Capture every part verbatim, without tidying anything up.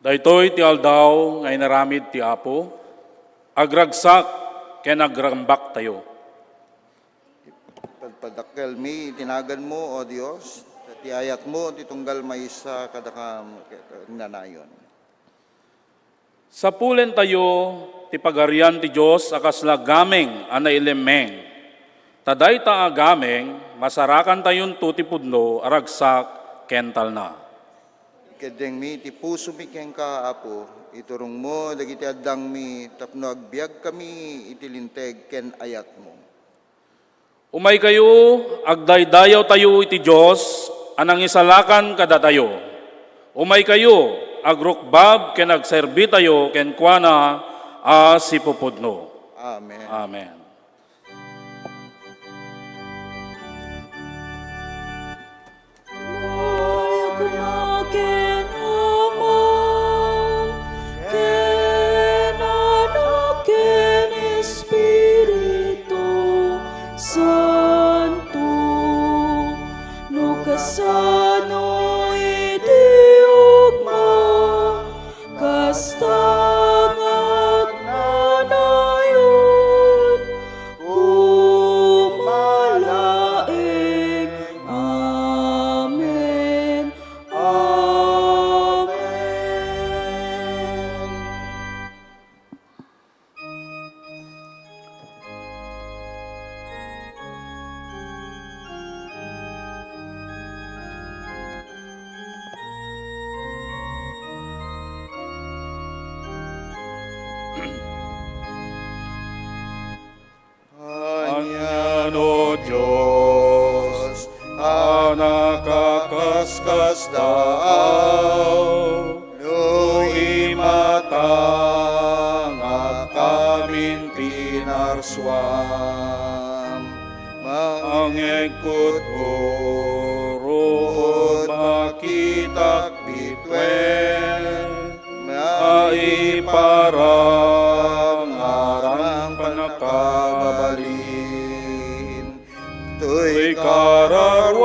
Daytoy ti aldaw nga inaramid ti Apo, agragsak ken agrambaktayo. Padpadakkelmi iti naganmo, O Dios, ta ti ayatmo ti tunggal maysa kadakam ket nanayon. Sapulentayo ti Pagarian ti Dios a kasla gameng a nailemmeng. Ta dayta a gameng, masarakantayonto ti pudno a ragsak ken talna. Ikeddengmi ti pusomi kenka, Apo, iturongmo dagiti addangmi tapno agbiagkami iti linteg ken ayatmo. Umaykayo, agdaydayawtayo iti Dios a nangisalakan kadatayo. Umaykayo, agrukbab ken agserbitayo kenkuana a sipupudno. Amen. Amen. Gloria ken Ama, ken Anak, ken Espiritu Santo, no kasano iti ugma, kasta nga agnanayon, koma laeng. Amen. Amen. Ania no Dios a nakaskasdaaw, no imatangkamin ti narsuam, mangegkutko ruod makitak bituen, maiparangarang pannakababalin. Toy kararuak,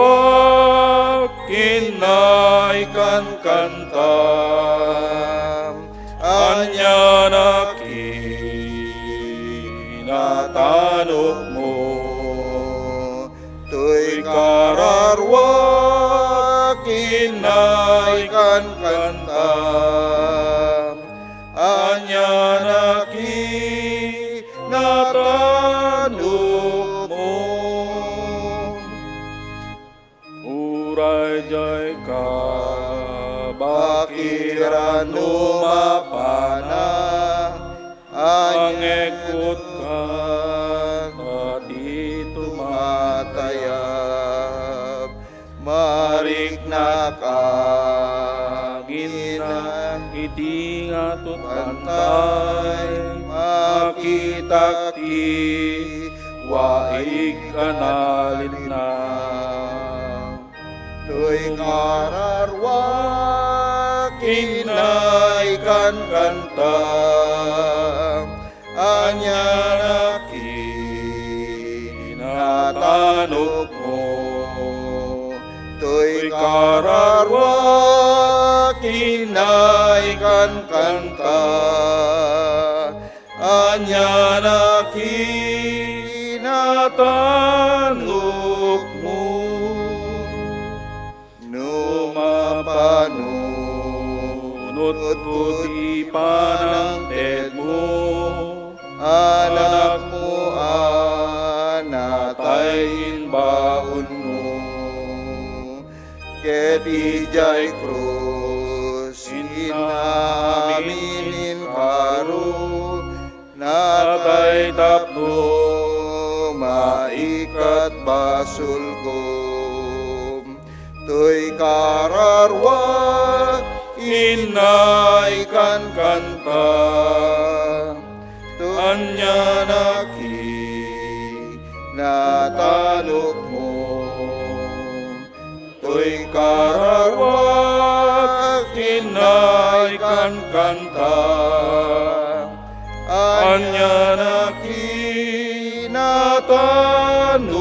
inna ikankanta, ania nakin natanokmo. Toy kararuak, inna ikankanta, ania nakin natanokmo. Uray diay ka bakiran no mapana, angegkutka ta di tumatayab. Mariknak agina iti ngatut bantay, makitak ti waig a nalitna. Toy kararuak, inna ikankanta, ania nakin natanokmo. Toy kararuak, inna ikankanta, ania nakin natanokmo. No mapanunotko ti panangtedmo, anakmo a natay imbaonmo. Ket idiay krus, inna amin inkaro, natay tapno maikkat basolko. Toy kararuak, inna ikankanta, ania nakin natanokmo. Toy kararuak, inna ikankanta, ania nakin natanokmo.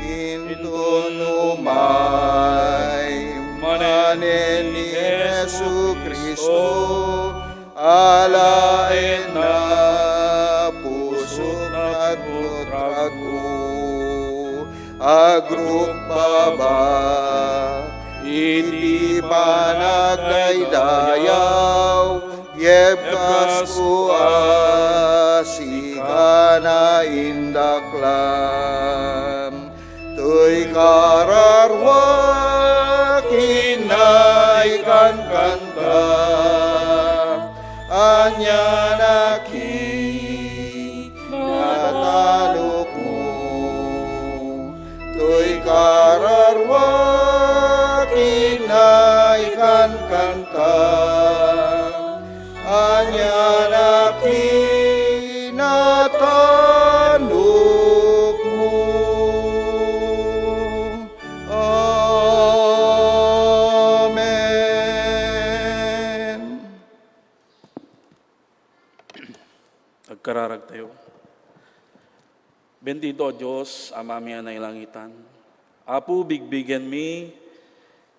Inton umay manen ni Jesu-Cristo, alaenna pusok tapno agrugbaba iti panagdaydayaw, yebkasko a sika naindaklan. Toy kararuak, inna ikankanta, ania nakikinatanomo. Toy kararuak, inna ikankanta, ania nakikinatanomo. Amen. Agkararagtayo. Bendito a Dios, Amami a nailangitan. Apo, bigbigenmi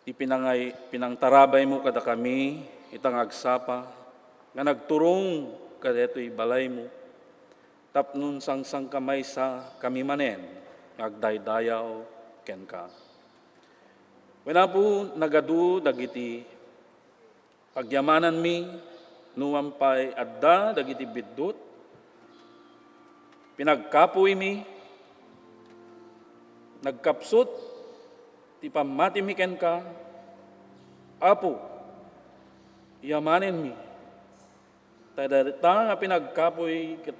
ti pinangay-, pinangtarabaymo kadakami ita nga agsapa nga nagturong kadaytoy balaymo, tapno sangsangkamaysa kami manen nga agdaydayaw kenka. Wen Apo, nagadu dagiti agyamananmi, numan pay adda dagiti biddut, pinagkapuymi, nagkapsut ti pammatimi kenka. Apo, yamanenmi, ta dayta nga pinagkapuy ket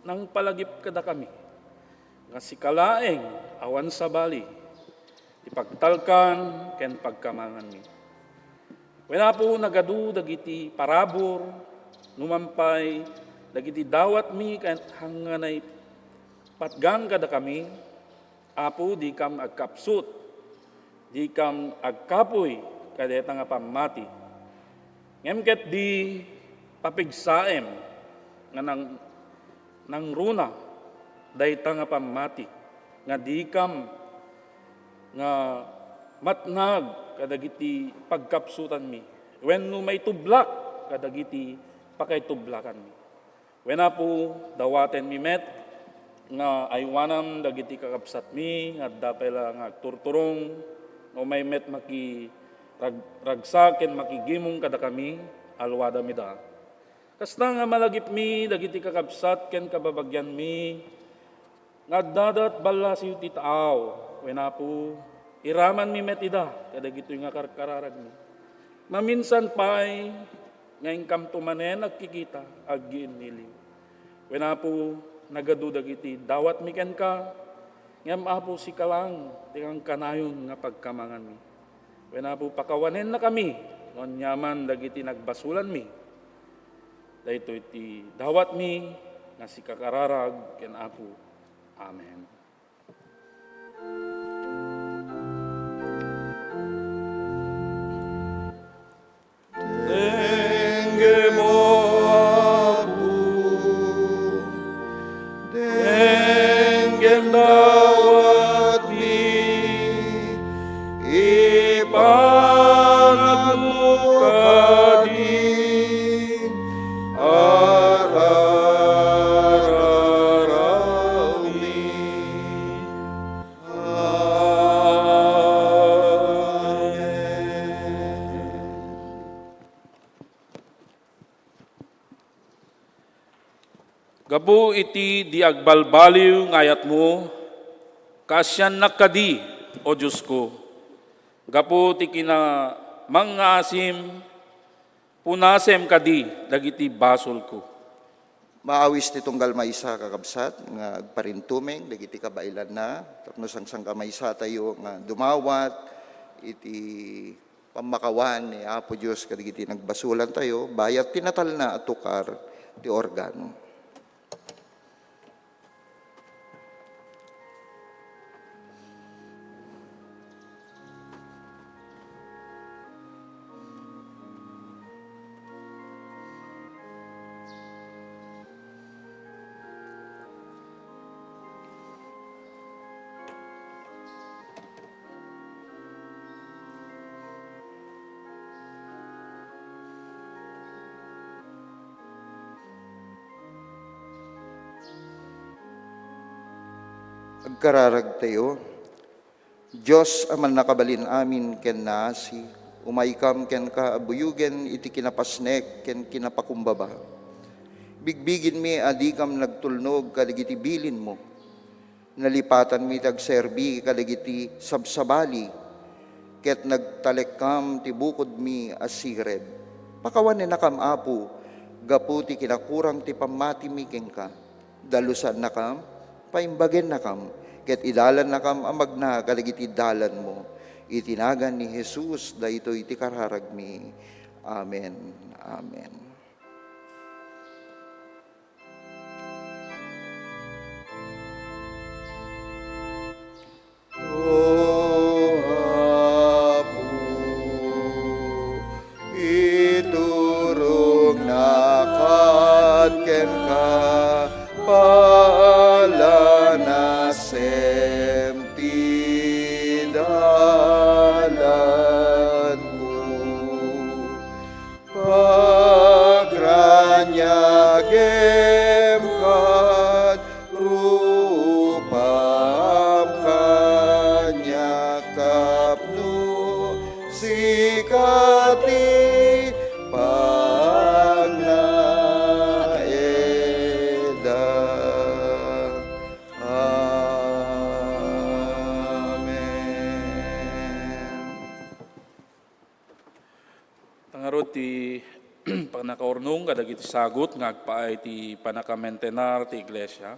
nangpalagip kadakami nga sika laeng awan sabali ti pagtalkan ken pagkamanganmi. Wen Apo, nagadu dagiti parabur, numan pay dagiti dawatmi ken hanganay patgan kadakami. Apo, dikam agkapsut, dikam agkapuy kadayta nga pammati. Ngem ket di papigsaem nga nang-, nangruna dayta nga pammati nga dikam nga matnag kadagiti pagkapsutanmi wenno maitublak kadagiti pakaitublakanmi. Wen Apo, dawatenmi met nga aywanam dagiti kakabsatmi nga adda pay la nga agturturong, nga umay met maki-, rag-, ragsak ken makigimong kadakami, alwadam ida. Kasta nga malagipmi dagiti kakabsat ken kababagianmi nga addadat ballasiw ti taaw, wen Apo, iramanmi met ida kadagitoy nga karkararagmi. Maminsan pay nga inkamto manen agkikita, aggiinniliw. Wen Apo, nagadu dagiti dawatmi kenka, ngem Apo, sika laeng ti kankanayon nga pagkamanganmi. Wen Apo, pakawanennakami no aniaman dagiti nagbasolanmi. Daytoy ti dawatmi nga sika kararag ken Apo. Amen. Denggem, O Apo, denggem dawatmi, ipangagmo kadi a rararawmi. Amen. Gapu iti di agbalbaliw nga ayatmo, kaasiannak kadi, O Diosko. Gapu ti kinamangngaasim, punasem kadi dagiti basolko. Maawis ti tunggal maysa, kakabsat, nga agparintumeng dagiti kabaelanna tapno sangsangkamaysatayo nga dumawat iti pammakawan ni Apo Dios kadagiti nagbasolantayo, bayat ti natalna a tukar ti organo. Agkararagtayo. Dios a mannakabalin amin ken naasi, umaykam kenka a buyogen iti kinapasnek ken kinapakumbaba. Bigbiginmi a dikam nagtulnog kadagiti bilinmo. Nalipatanmi ti agserbi kadagiti sabsabali, ket nagtalekkam ti bukodmi a sired. Pakawanennakam, Apo, gapu ti kinakurang ti pammatimi kenka. Dalusannakam, paimbagennakam, ket idalannakam a magna kadagiti dalanmo. Iti nagan ni Jesus, daytoy ti kararagmi. Amen. Amen. O Apo, iturongnak kenka, palanasem ti dalanko. Pagraniagem ket rupam kaniak tapno sika ti pagnaedak. Amen. Ta ngarud ti pannakaurnong kadagiti sagut nga agpaay ti pannakamentenar ti iglesia.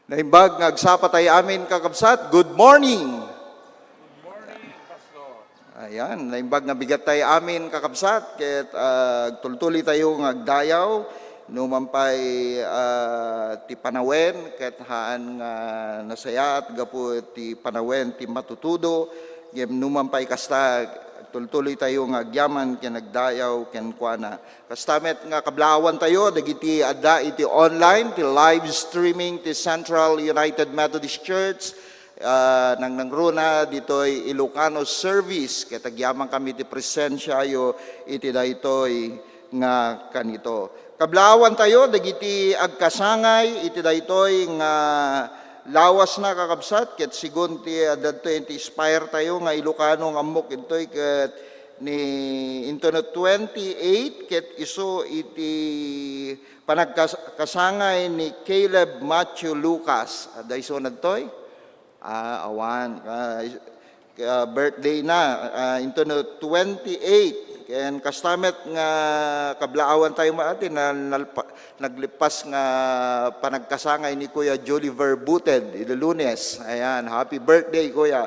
Naimbag nga agsapa tayo amin, kakabsat. Good morning! Ayan, naimbag nga bigat tayo amin, kakabsat, ket, ah, agtultuloy tayo nga agdayaw, numan pay, ah, ti panawen, ket haan nga nasayaat gapu ti panawen ti matutudo, ngem numan pay kasta, agtultuloy tayo nga agyaman ken agdayaw kenkuana. Kasta met nga kablaawan tayo, dagiti adda iti online, ti live streaming ti Central United Methodist Church, ah, nangnangruna ditoy Ilocano service, ket agyaman kami ti presensiayo iti daytoy nga kanito. Kablaawan tayo, dagiti agkasangay iti daytoy nga lawasna, kakabsat, ket sigun ti adda ditoy ti Inspire tayo nga Ilocano nga ammok ditoy ket ni, intono twenty-eight, ket isu iti panagkas-, kasangay ni Caleb Matthew Lucas. Adda isuna ditoy? Ah, awan. Ah, is-, ah, birthday na, ah, into no twenty-eight. Ken kasta met nga kablaawan tayo maati na nalpa-, naglipas nga panagkasangay ni Kuya Jolly Verbuted, idi Lunes. Ayan, happy birthday, Kuya.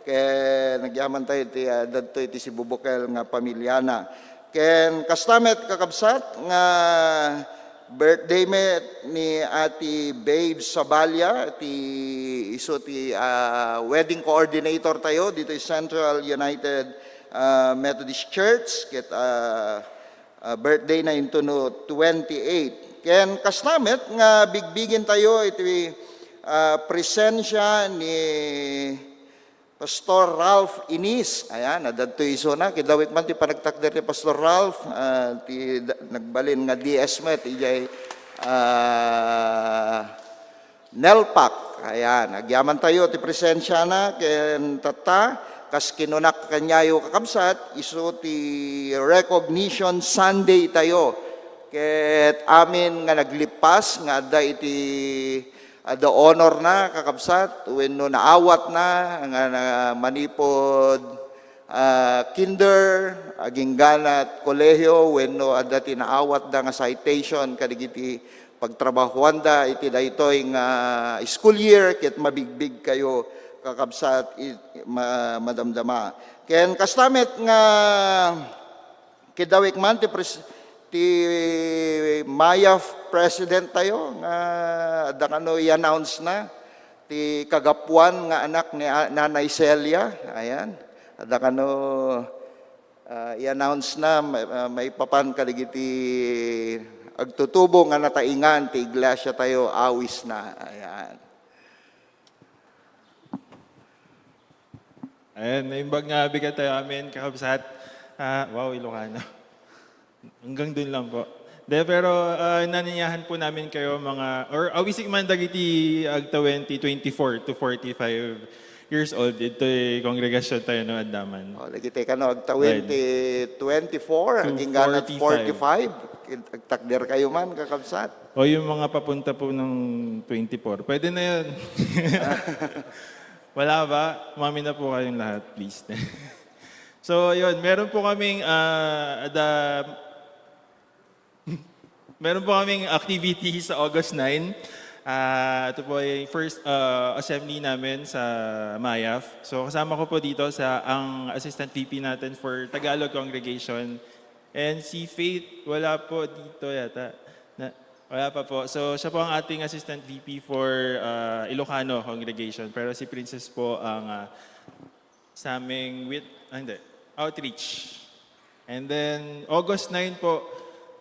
Ken nagyaman tayo ti, ah, dadtoy ti sibubukel nga pamilyana. Ken kasta met, kakabsat, nga birthday met ni Ate Babe Saballa, ti isu ti, ah, wedding coordinator tayo ditoy Central United, ah, Methodist Church, ket, ah, ah, birthday na into no twenty-eight. Ken kasta met nga bigbigin tayo iti, ah, presensia ni Pastor Ralph Inis. Ayan, adda ditoy isuna. Kidawit man ti panagtakder ni Pastor Ralph, ah, ti da-, nagbalin nga D S met, idiay, ah, NELPAC. Ayan, agyaman tayo ti presensiana ken tatta, kas kinunak kaniayo, kakabsat, isu ti Recognition Sunday tayo. Ket amin nga naglipas nga adda iti, ah, the honor na, kakabsat, wenno naawat na nga, na manipud, ah, kinder, agingganat, kolehiyo, wenno adda ti naawatda nga citation kadagiti pagtrabahuanda iti daytoy nga school year, ket mabigbig kayo, kakabsat, i-, ma-, madamdama. Ken kasta met nga kidawik man ti pres-, ti MAYAF president tayo nga adda kano i-announce na ti kagapuan nga anak ni a-, Nanay Celia. Ayan. Adda kano, ah, i-announce na ma-, ah, maipapan kadagiti agtutubo nga nataingan ti iglesia tayo, awis na. Ayan. Ayan, naimbag nga bigat tayo. Amen, kakabsat. Ah, wow, Ilocano. Hanggang dun lang po. De, pero, ah, inanyayahan po namin kayo, mga, or awisin man dagiti agtawen ti twenty-four to forty-five years old. Ito'y kongregasyon tayo, no, adda man. O, lagi tayo kano, agtawen Right. ti twenty-four, To agingganat forty-five. forty-five. Agtakder kayo man, kakabsat. O yung mga papunta po ng twenty-four, pwede na yun. Wala ba? Umamin na po kayong lahat, please. So, yun, meron po kaming, ah, ada-, meron po kaming activity sa August nine. Ah, ito po ay first, ah, assembly namin sa MAYAF. So, kasama ko po dito sa, ang assistant V P natin for Tagalog congregation. And si Faith, wala po dito yata. Na, wala pa po. So, siya po ang ating assistant V P for, ah, Ilocano congregation. Pero si Princess po ang, ah, sa aming wit-, ah, hindi, outreach. And then, August nine po,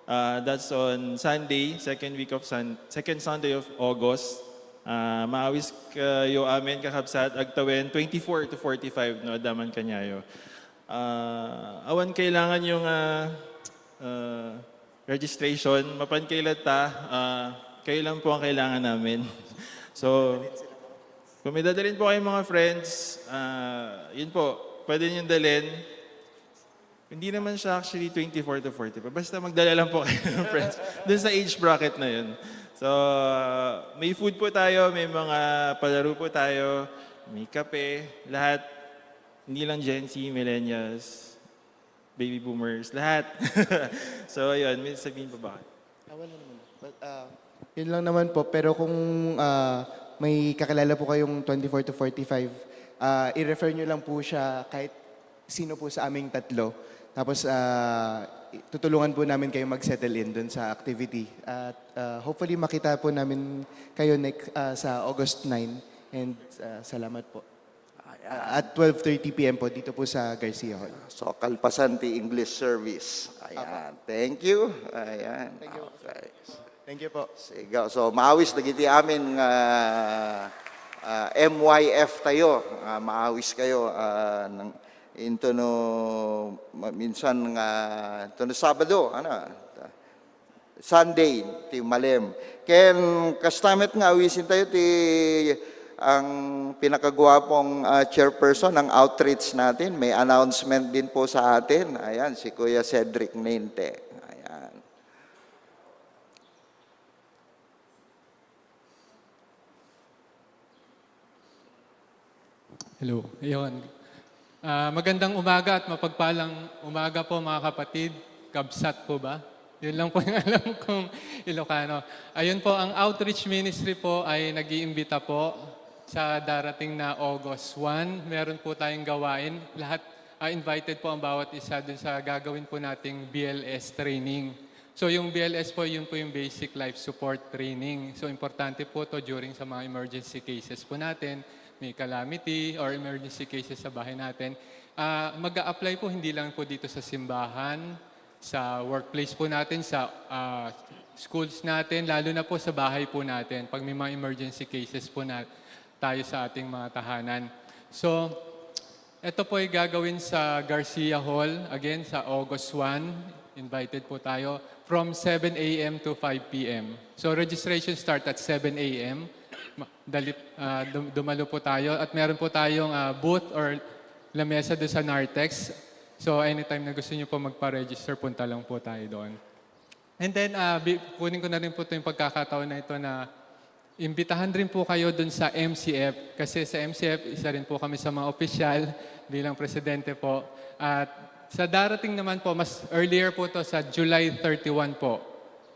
ah, that's on Sunday, second week of Sun-, second Sunday of August. Ah, maawis kayo amin, kakabsat, agtawen twenty-four to forty-five, no, adda man kaniayo. Ah, awan kailangan yung, ah, ah, registration, mapan kayo latta, ah, kayo lang po ang kailangan namin. So, kung may dadalhin po kayong mga friends, ah, yun po, pwede niyong dalhin. Hindi naman siya actually twenty-four to forty-five. Basta magdala lang po kayo ng friends. Dun sa age bracket na yun. So, may food po tayo, may mga palaro po tayo, may kape, lahat. Hindi lang Gen Z, millennials, baby boomers, lahat. So, ayun, may sabihin pa ba? Ah, wala naman. But, ah, yun lang naman po. Pero kung, ah, may kakilala po kayong twenty-four to forty-five, ah, i-refer nyo lang po siya kahit sino po sa aming tatlo. Tapos, ah, tutulungan po namin kayo mag-settle in dun sa activity. At, ah, hopefully, makita po namin kayo next, ah, sa August nine. And, ah, salamat po. Ayan. Ah, at twelve thirty P M po, dito po sa Garcia Hall. So, kalpasan ti English service. Ayan. Apo. Thank you. Ayan. Thank you. Okay. Thank you po. Sige. So, maawis dagiti amin nga, ah, M Y F tayo. Ah, maawis kayo, ah, nang, into no, ma-, minsan nga, into no Sabado, ano, Sunday, ti malem. Ken kasta met nga awisin tayo ti ang pinakaguwapong, ah, chairperson ng outreach natin. May announcement din po sa atin. Ayan, si Kuya Cedric Nente. Ayan. Hello. Ayun. Ah, magandang umaga at mapagpalang umaga po, mga kapatid. Kabsat po ba? Yun lang po yung alam kong Ilocano. Ayun po, ang outreach ministry po ay nag-iimbita po sa darating na August one. Meron po tayong gawain. Lahat, ah, invited po ang bawat isa dun sa gagawin po nating B L S training. So, yung B L S po, yun po yung basic life support training. So, importante po to during sa mga emergency cases po natin. May calamity or emergency cases sa bahay natin. Ah, mag-a-apply po, hindi lang po dito sa simbahan, sa workplace po natin, sa, ah, schools natin, lalo na po sa bahay po natin pag may mga emergency cases po na tayo sa ating mga tahanan. So, ito po ay gagawin sa Garcia Hall, again, sa August one. Invited po tayo from seven a m to five p m. So, registration start at seven a m. Ma-, dalit, ah, dum-, dumalo po tayo at meron po tayong, ah, booth or lamesa doon sa Nartex. So, anytime na gusto niyo po magpa-register, punta lang po tayo doon. And then, ah, bi-, kunin ko na rin po ito yung pagkakataon na ito na imbitahan rin po kayo dun sa M C F kasi sa M C F, isa rin po kami sa mga opisyal bilang presidente po. At sa darating naman po, mas earlier po to sa July thirty-one po.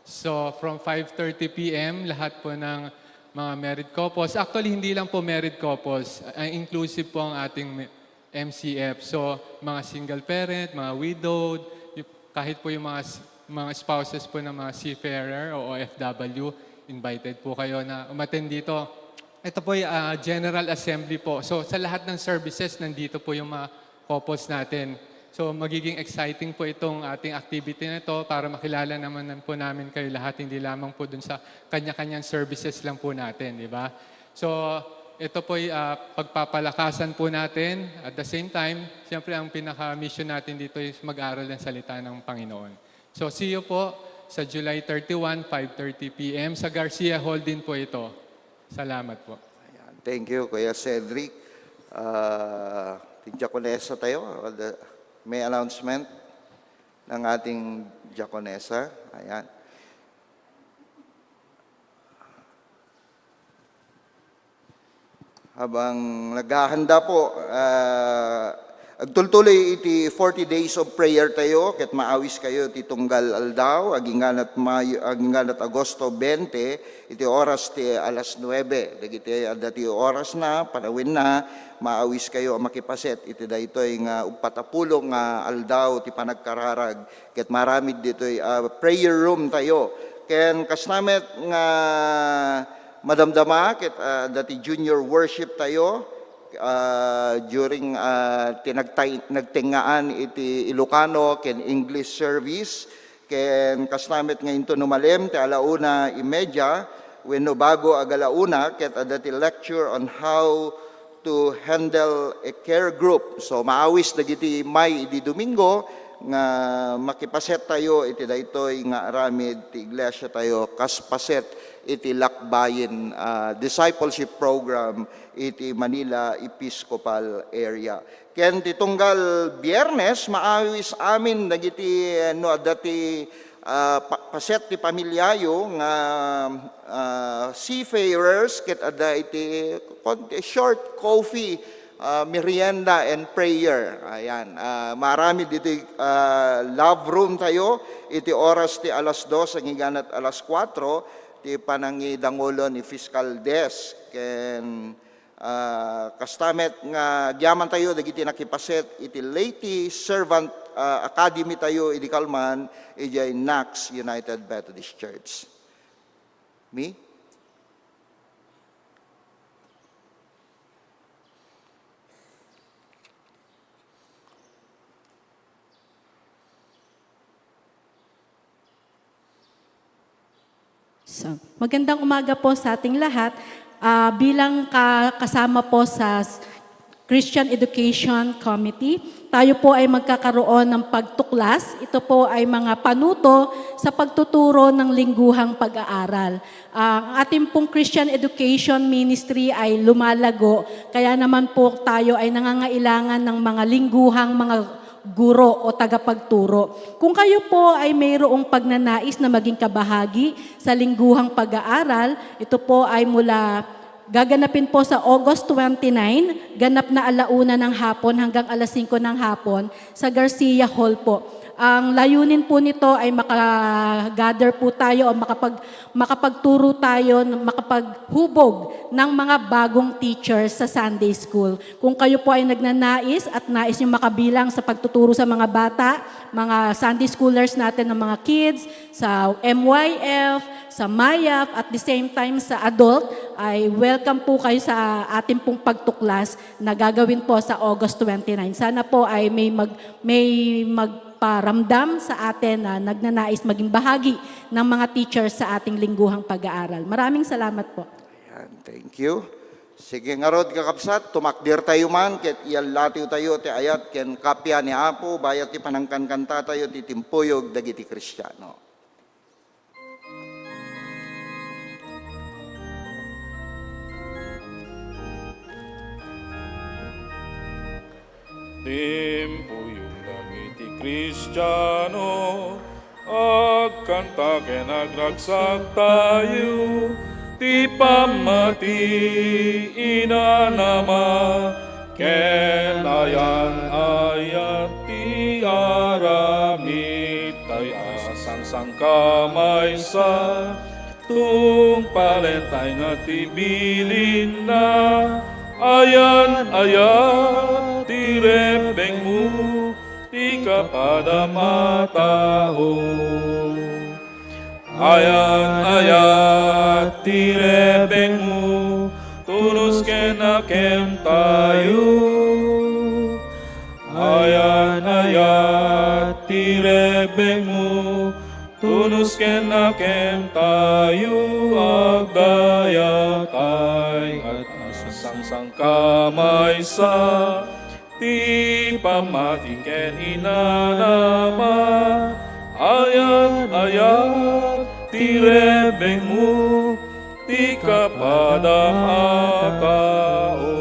So, from five thirty p m, lahat po ng mga married couples. Actually, hindi lang po married couples. Ah, inclusive po ang ating M C F. So, mga single parent, mga widowed, y-, kahit po yung mga s-, mga spouses po ng mga seafarer o O F W, invited po kayo na umattend dito. Ito po ay, ah, General Assembly po. So, sa lahat ng services, nandito po yung mga couples natin. So, magiging exciting po itong ating activity na ito para makilala naman po namin kayo lahat, hindi lamang po dun sa kanya-kanyang services lang po natin, di ba? So, ito po'y, ah, pagpapalakasan po natin. At the same time, siyempre ang pinaka-mission natin dito is mag-aral ng salita ng Panginoon. So, see you po sa July thirty-one, five thirty p m sa Garcia Hall din po ito. Salamat po. Ayan. Thank you, Kuya Cedric. Ah, diakonesa tayo. The, may announcement ng ating diakonesa. Ayan. Habang naghahanda po, ah, agtultuloy iti forty days of prayer tayo, ket maawis kayo ti tunggal aldaw, aginganat Mayo, aginganat Agosto twenty, iti oras ti alas nuebe. Dagiti adda ti oras na, panawen na, maawis kayo a makipaset iti daytoy nga uppat a pulo nga aldaw ti panagkararag. Ket maramid ditoy, ah, prayer room tayo. Ken kasta met nga madamdama ket, ah, adda ti junior worship tayo, ah, during, ah, ti nagtay-, nagtengngaan iti Ilocano ken English service. Ken kasta met nga inton umalem ti ala una imedya wenno bago agala una ket adda ti lecture on how to handle a care group. So, maawis dagiti may idi Domingo nga makipaset tayo iti daytoy nga aramid ti iglesia tayo kas paset iti Lakbayin, ah, Discipleship Program iti Manila Episcopal Area. Ken ti tunggal Biernes, maawis amin dagiti, eh, no adda ti ah, pa-, paset ti pamiliayo nga, ah, seafarers ket adda iti kon-, short coffee, ah, merienda and prayer. Ayan. Ah, maramid ditoy, ah, love room tayo iti oras ti alas dos aginganat alas kuatro ti panangidangolon ni fiscal desk ken Ah, kasta met nga agyamantayo dagiti nakipaset iti Leyte Servant, ah, Academy tayo idi kalman idiay Knox United Methodist Church. Me? So, magandang umaga po sa ating lahat. Ah, bilang ka-, kasama po sa s-, Christian Education Committee, tayo po ay magkakaroon ng pagtuklas. Ito po ay mga panuto sa pagtuturo ng lingguhang pag-aaral. Ah, ang ating pong Christian Education Ministry ay lumalago, kaya naman po tayo ay nangangailangan ng mga lingguhang mga guro o tagapagturo. Kung kayo po ay mayroong pagnanais na maging kabahagi sa lingguhang pag-aaral, ito po ay mula Gaganapin po sa August twenty-nine, ganap na ala una ng hapon hanggang alas singko ng hapon sa Garcia Hall po. Ang layunin po nito ay makagather po tayo o makapag-, makapagturo tayo, makapaghubog ng mga bagong teachers sa Sunday School. Kung kayo po ay nagnanais at nais nyo makabilang sa pagtuturo sa mga bata, mga Sunday schoolers natin ng mga kids, sa M Y F, sa MYAF, at the same time sa adult, ay welcome po kayo sa ating pong pagtuklas na gagawin po sa August twenty-nine. Sana po ay may mag-, may magparamdam sa atin na nagnanais maging bahagi ng mga teachers sa ating lingguhang pag-aaral. Maraming salamat po. Ayan, thank you. Sige ngarud, kakabsat, tumakder tayo man, ket iallatiw tayo ti ayat ken kappia ni Apo, bayat ti panangkankanta tayo ti timpuyog dagiti Kristiano. Timpuyog dagiti Kristiano, agkanta ken agragsak tayo, ti pammati inanama, ken ayan-ayat ti aramid tay a sangsangkamaysa. Tungpalentay nga ti bilinna, ayan-ayat ti rebbengmo, ti kapadam a tao. Ayan-ayat ti rebbengmo, tunos ken nakem tayo. Ayan-ayat ti rebbengmo, tunos ken nakem tayo agdayatay, at sangsangkamaysa ti pammati ken inanama. Ayan-ayat ti rebbengmo, ti kapadam a tao.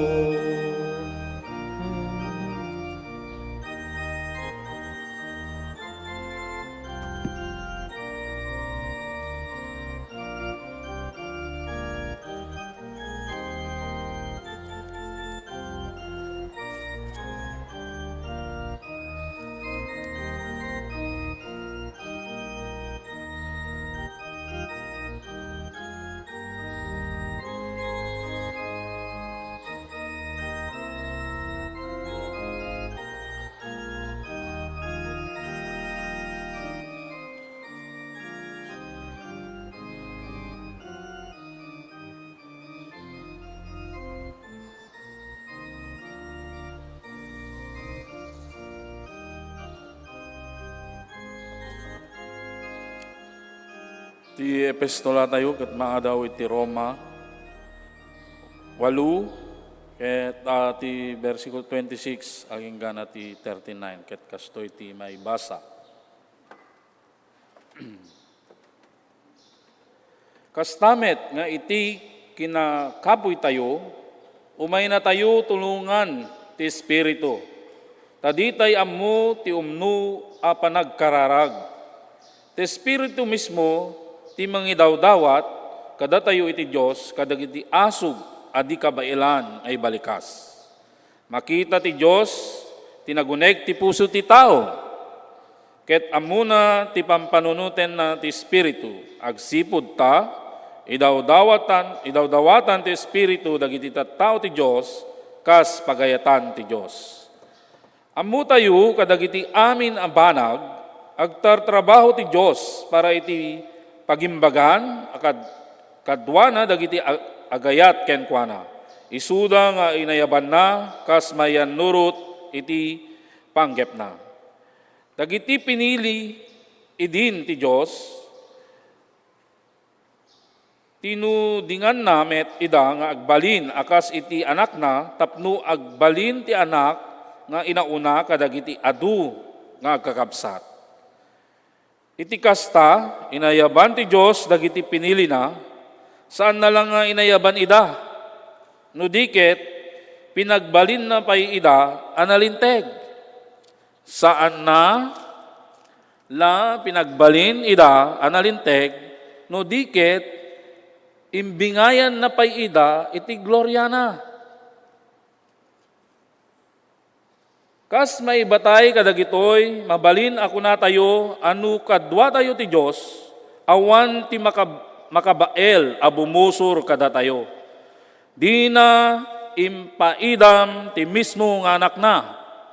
Ti epistolatayo ket maadaw iti Roma walo, ket, ah, ti bersikulo twenty-six aginggana ti thirty-nine, ket kastoy ti maibasa. Kasta met nga iti kinakapuytayo, umaynatayo tulongan ti Espiritu, ta ditay ammo ti umno a panagkararag. Ti Espiritu mismo ti mangidawdawat kadatayo iti Dios kadagiti asug a di kabaelan nga ibalikas. Makita ti Dios ti naguneg ti puso ti tao, ket ammona ti pampanunotenna ti Espiritu, agsipud ta idawdawatan, idawdawatan ti Espiritu dagiti tattao ti Dios kas pagayatan ti Dios. Ammotayo kadagiti amin a banag, agtartrabaho ti Dios para iti pagimbagan a kad-, kaduana dagiti ag-, agayat kenkuana. Isuda nga inayabanna kas mayannurot iti panggepna. Dagiti pinili idin ti Dios, tinudinganna met ida nga agbalin a kas iti Anakna tapno agbalin ti Anak nga inauna kadagiti adu nga agkakabsat. Iti kasta, inayaban ti Dios dagiti pinilina, saanna la nga inayaban ida, no di ket pinagbalinna pay ida a nalinteg. Saanna la pinagbalin ida a nalinteg, no di ket imbingayanna pay ida iti gloriana. Kas maibatay kadagitoy, mabalin a kunatayo a no kaduatayo ti Dios, awan ti makab-, makabael a bumusor kadatayo. Dina impaidam ti mismo nga Anakna,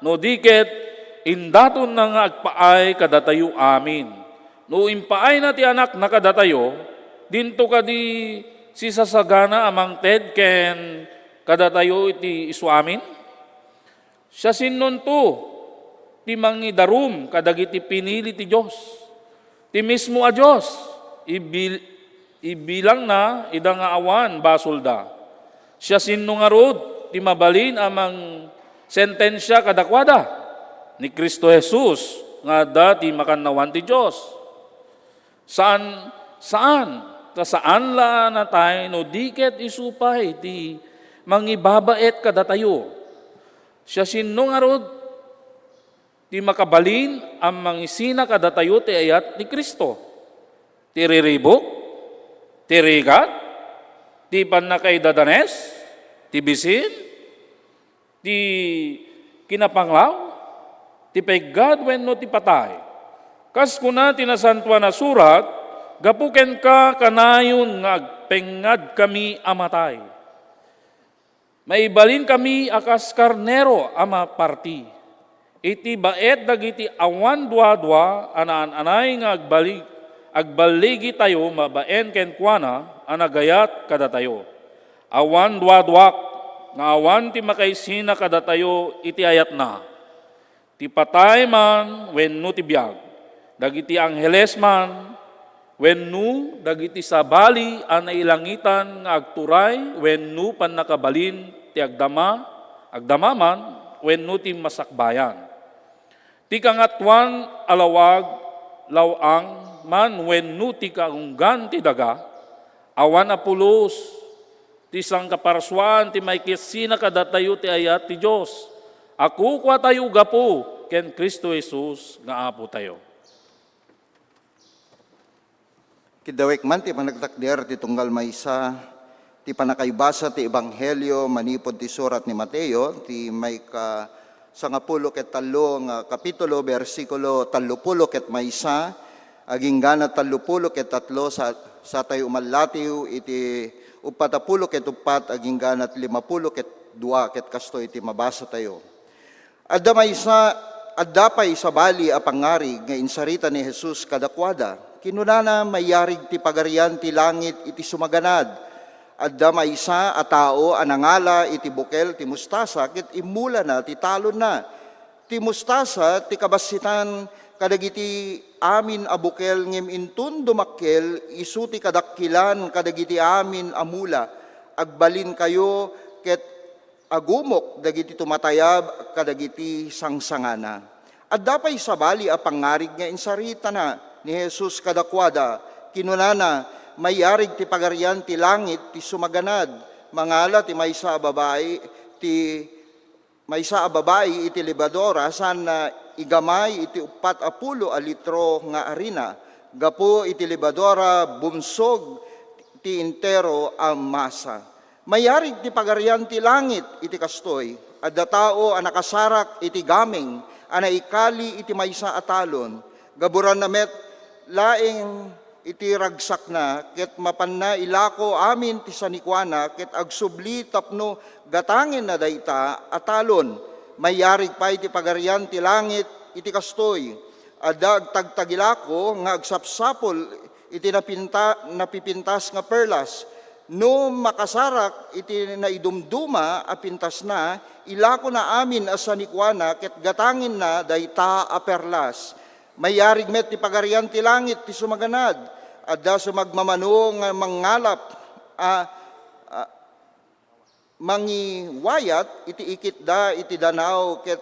no di ket indatonna nga agpaay kadatayo amin. No impaayna ti Anakna kadatayo, dinto kadi sisasagana a mangted ken kadatayo iti isuamin? Siasinonto ti mangidarum kadagiti pinili ti Dios? Ti mismo a Dios, ibil-, ibilangna ida nga awan basolda. Siasino ngarud ti mabalin a mangsentensia kadakuada? Ni Cristo Jesus nga adda ti makannawan ti Dios. Saan, saan, ta saan la a natay no di ket isu pay ti mangibabaet kadatayo. Siasino ngarud ti makabalin a mangisina kadatayo ti ayat ni Cristo? Ti riribuk? Ti rigat? Ti pannakaidadanes? Ti bisin? Ti kinapanglaw? Ti peggad wenno ti patay? Kas kuna ti Nasantoan a Surat, gapu kenka kanayon nga agpengngadkami a matay. Maibalinkami a kas karnero a maparti iti baet dagiti awan duadua a naan-anay nga agbali-, agballigitayo babaen kenkuana a nagayat kadatayo. Awan duaduak nga awan ti makaisina kadatayo iti ayatna. Ti patay man wenno ti biag, dagiti angheles man wenno dagiti sabali a nailangitan nga agturay wenno pannakabalin ti agdama, agdama man wenno ti masakbayan. Ti kangatoan a lawag, law-ang man wenno ti kaunggan ti daga, awan a pulos ti sangkaparsuaan ti maikisina kadatayo ti ayat ti Dios a kukuatayo gapu ken Cristo Jesus nga Apotayo. Kiddawek man ti panagtakder ti tunggal maysa ti pannakaibasa ti Ebanghelio manipud ti surat ni Mateo, ti maika sangapulo ket tallo nga kapitulo, bersikulo tallopulo ket maysa, agingga na tallopulo ket tatlo, sa, satayo umallatiw iti uppat a pulo ket uppat, agingga na limapulo ket dua, ket kastoy ti mabasatayo. Adda maysa, adda pay sabali a pangngarig nga insarita ni Jesus kadakuada. Kinunana, "Mayarig ti Pagarian ti Langit iti sumaganad." Adda maysa a tao a nangala iti bukel ti mustasa ket immulana ti talonna. Ti mustasa ti kabassitan kadagiti amin a bukel, ngem inton dumakkel, isu ti kadakkelan kadagiti amin a mula. Agbalinkayo ket agumok dagiti tumatayab kadagiti sangsangana. Adda pay sabali a pangngarig nga insaritana ni Jesus kadakuada. Kinunana, "Mayarig ti Pagarian ti Langit ti sumaganad. Mangala ti maysa a babai, ti maysa a babai iti lebadura, saanna igamay iti uppat a pulo a litro nga arina. Gapu iti lebadura, bumsog ti entero a masa." Mayarig ti Pagarian ti Langit iti kastoy. Adda tao a nakasarak iti gameng a naikali iti maysa a talon. Gaburanna met laeng iti ragsakna, ket mapanna ilako amin ti sanikuana, ket agsubli tapno gatangenna dayta a talon. Mayarig pay ti Pagarian ti Langit iti kastoy. Adda agtagtagilako nga agsapsapul iti napinta-, napipintas nga perlas. No makasarak iti naidumduma a pintasna, ilakona amin a sanikuana ket gatangenna dayta a perlas. Mayarig met ti Pagarian ti Langit ti sumaganad. Adda sumagmamano nga mangngalap a, a, mangiwayat iti ikitda iti danaw ket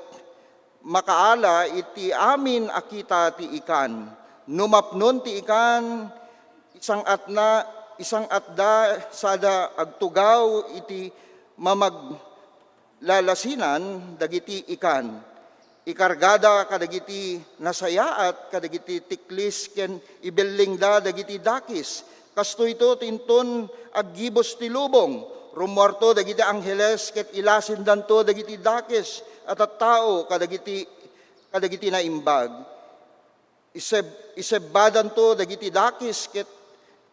makaala iti amin a kita ti ikan. No mapnon ti ikan, isang-atna, isang-atda sada agtugaw iti mamaglalasinan dagiti ikan. Ikargada kadagiti nasayaat kadagiti tiklis ken ibellengda dagiti dakis. Kastoyto ti inton aggibus ti lubong. Rummuarto dagiti angheles ket ilasindanto dagiti dakes a tattao kadagiti, kadagiti naimbag. Iseb-, isebbadanto dagiti dakes ket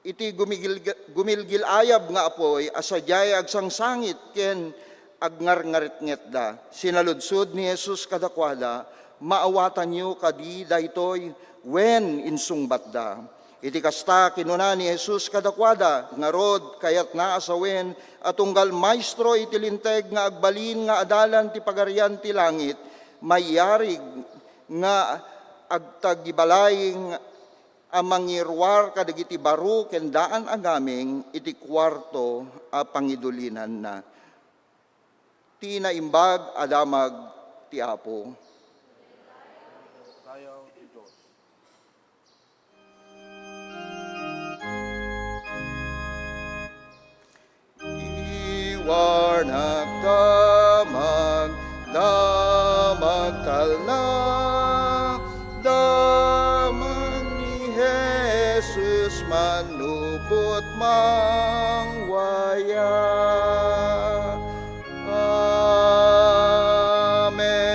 iti gumigil-, gumilgil-ayab nga apuy a sadiay agsangsangit ken agngarngaretngetda. Sinaludsod ni Jesus kadakuada, "Maawatanyo kadi daytoy?" "Wen," insungbatda. Iti kasta, kinuna ni Jesus kadakuada, "Ngarud, kayatna a sawen a tunggal maestro iti Linteg nga agbalin nga adalan ti Pagarian ti Langit, mayarig nga agtagibalay a mangiruar kadagiti baro ken daan a gaming iti kuarto a pangidulinanna." Ti Naimbag a Damag ti Apo. Iwarnak damag, damag talna, damag ni Jesus manupot mangwaya. Amen.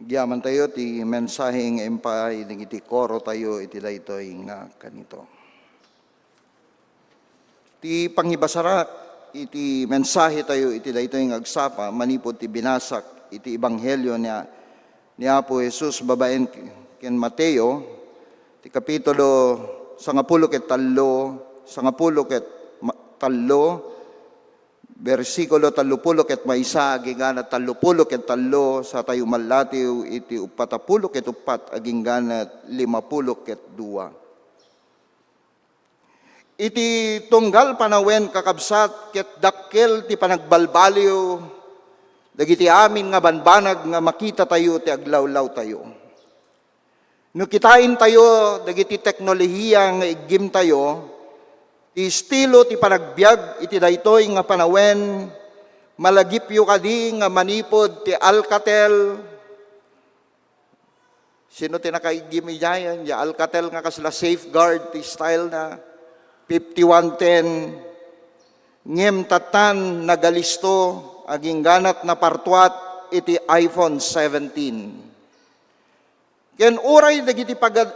Agyamantayo ti mensahe nga impaay dagiti koro tayo iti daytoy nga kanito. Ti pangibasarak iti mensahe tayo iti daytoy nga agsapa manipud ti binasak iti ebanghelio ni, ni Apo Jesus babaen ken Mateo, ti kapitulo sangapulo ket tallo, sangapulo ket ma-, tallo, bersikulo tallopulo ket maysa agingga na tallopulo ket tallo, sa tayo malatiw iti uppat a pulo ket uppat agingga na limapulo ket dua. Iti tunggal panawen, kakabsat, ket dakkel ti panagbalbaliw dagiti amin nga banbanag nga makita tayo ti aglawlaw tayo. No kitaen tayo dagiti teknolohiya nga iggim tayo, ti estilo ti panagbiag iti daytoy nga panawen, malagipyo kadi nga manipud ti Alcatel? Sino ti nakaiggim idiayen? Ya Alcatel nga kasla Safeguard ti style na, fifty-one ten. Ngem tattan nagalisto, agingga na napartuat iti iPhone seventeen. Ken uray dagiti paga-,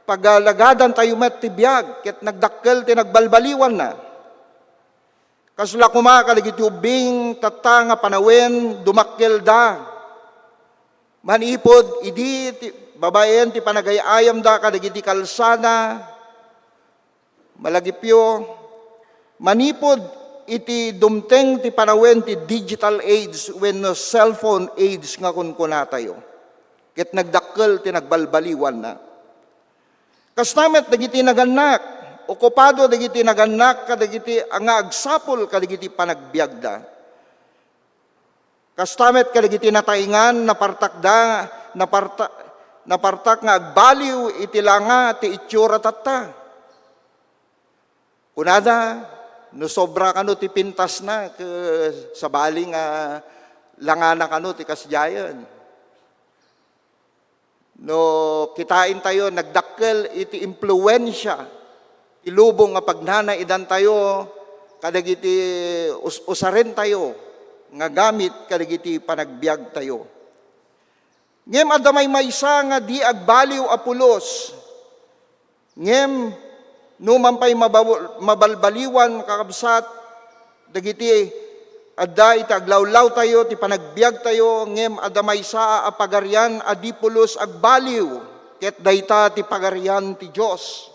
pagalagadan tayo met ti biag, ket nagdakkel ti nagbalbaliwanna. Kasla koma kadagiti ubbing tatta nga panawen, dumakkelda. Manipud idi ti, babaen ti panagay-ayamda kadagiti kalsada, malagipyo, manipud iti dumteng ti panawen ti digital age wenno cellphone age nga kunkunatayo, ket nagdakkel ti nagbalbaliwanna. Kasta met dagiti nagannak, okupado dagiti nagannak kadagiti nga agsapul kadagiti panagbiagda. Kasta met kadagiti nataengan, napartakda, naparta-, napartak nga agbaliw iti langa ti itsura tatta. Kunada, no sobra kano ti pintasna, ke-, sabali nga langana kano ti kasdiayen. No kitaentayo, nagdakkel iti impluensia ti lubong nga pagnanaidantayo kadagiti us-, usarentayo nga gamit kadagiti panagbiagtayo. Ngem adda maymaysa nga di agbaliw a pulos. Ngem no man pay mabab-, mabalbaliwan, kakabsat, dagiti adda iti aglawlawtayo, ti panagbiagtayo, ngem adda maysa a pagarian a di pulos agbaliw, ket dayta ti Pagarian ti Dios.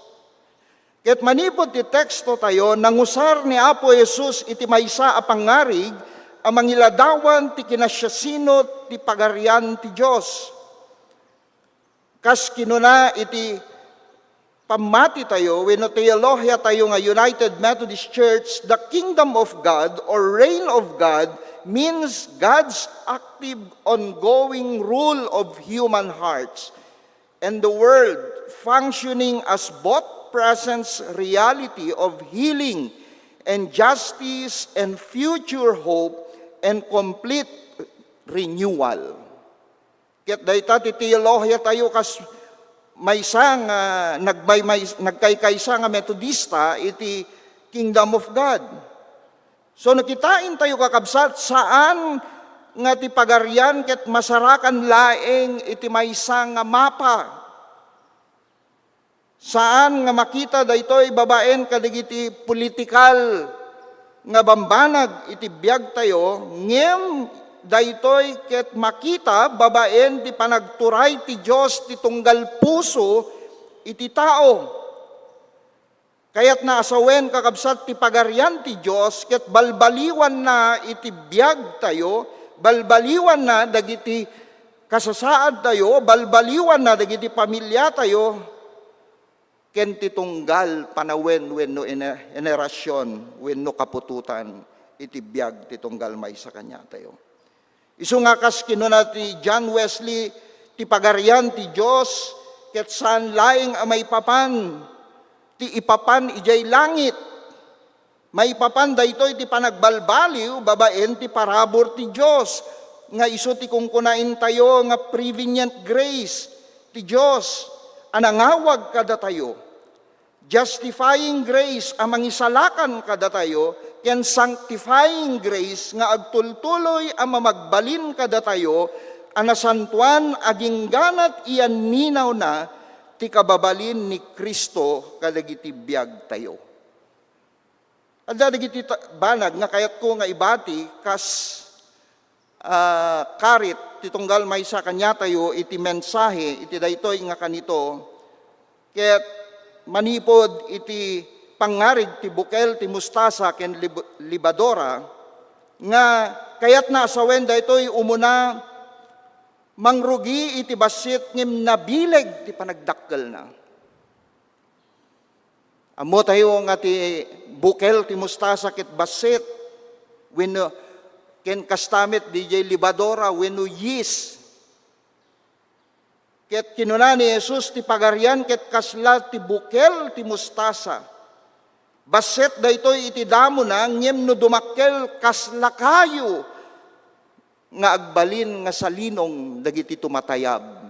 Ket manipud ti tekstotayo, nangusar ni Apo Jesus iti maysa a pangngarig a mangiladawan ti kinasiasino ti Pagarian ti Dios. Kas kinuna iti pammatitayo wenno teolohiatayo nga United Methodist Church, the kingdom of God or reign of God means God's active, ongoing rule of human hearts and the world, functioning as both present reality of healing and justice and future hope and complete renewal. Ket dayta ti teolohiatayo kas maysa nga nagmaymay-, nagkaykaysa nga Metodista iti Kingdom of God. So, no kitaentayo, kakabsat, saan nga ti Pagarian ket masarakan laeng iti maysa nga mapa. Saan nga makita daytoy babaen kadagiti politikal nga bambanag iti biagtayo, ngem daytoy ket makita babaen ti panagturay ti Dios ti tunggal puso iti tao. Kayatna a sawen, kakabsat, ti Pagarian ti Dios ket balbaliwanna iti biagtayo, balbaliwanna dagiti kasasaadtayo, balbaliwanna dagiti pamiliatayo, ken ti tunggal panawen wenno ene-, henerasion wenno kaputotan iti biag ti tunggal maysa kaniatayo. Isu nga kas kinuna ti John Wesley, ti Pagarian ti Dios ket saan laeng a maipapan ti ipapan idiay langit. Maipapan daytoy ti panagbalbaliw babaen ti parabur ti Dios, nga isu ti kunkunaentayo nga prevenient grace ti Dios a nangawag kadatayo. Justifying grace a mangisalakan kadatayo, ken sanctifying grace nga agtultuloy a mamagbalin kadatayo a nasantoan, agingganat iyan ninawna ti kababalin ni Cristo kadagiti biagtayo. Adda dagiti ta-, banag nga kayatko nga ibati kas, ah, karit ti tunggal maysa kaniatayo iti mensahe iti daytoy nga kanito, ket manipud iti pangngarig ti bukel ti mustasa ken lib-, libadora, nga kayatna a sawen daytoy umuna mangrugi iti bassit ngem nabileg ti panagdakkelna. Ammotayo nga ti bukel ti mustasa ket bassit, wenno ken kasta met didiay libadora wenno yeast. Ket kinuna ni Jesus ti pagarian ket kasla ti bukel ti mustasa. Bassit daytoy iti damona, ngem no dumakkel, kasla kayo nga agbalin nga salinong dagiti tumatayab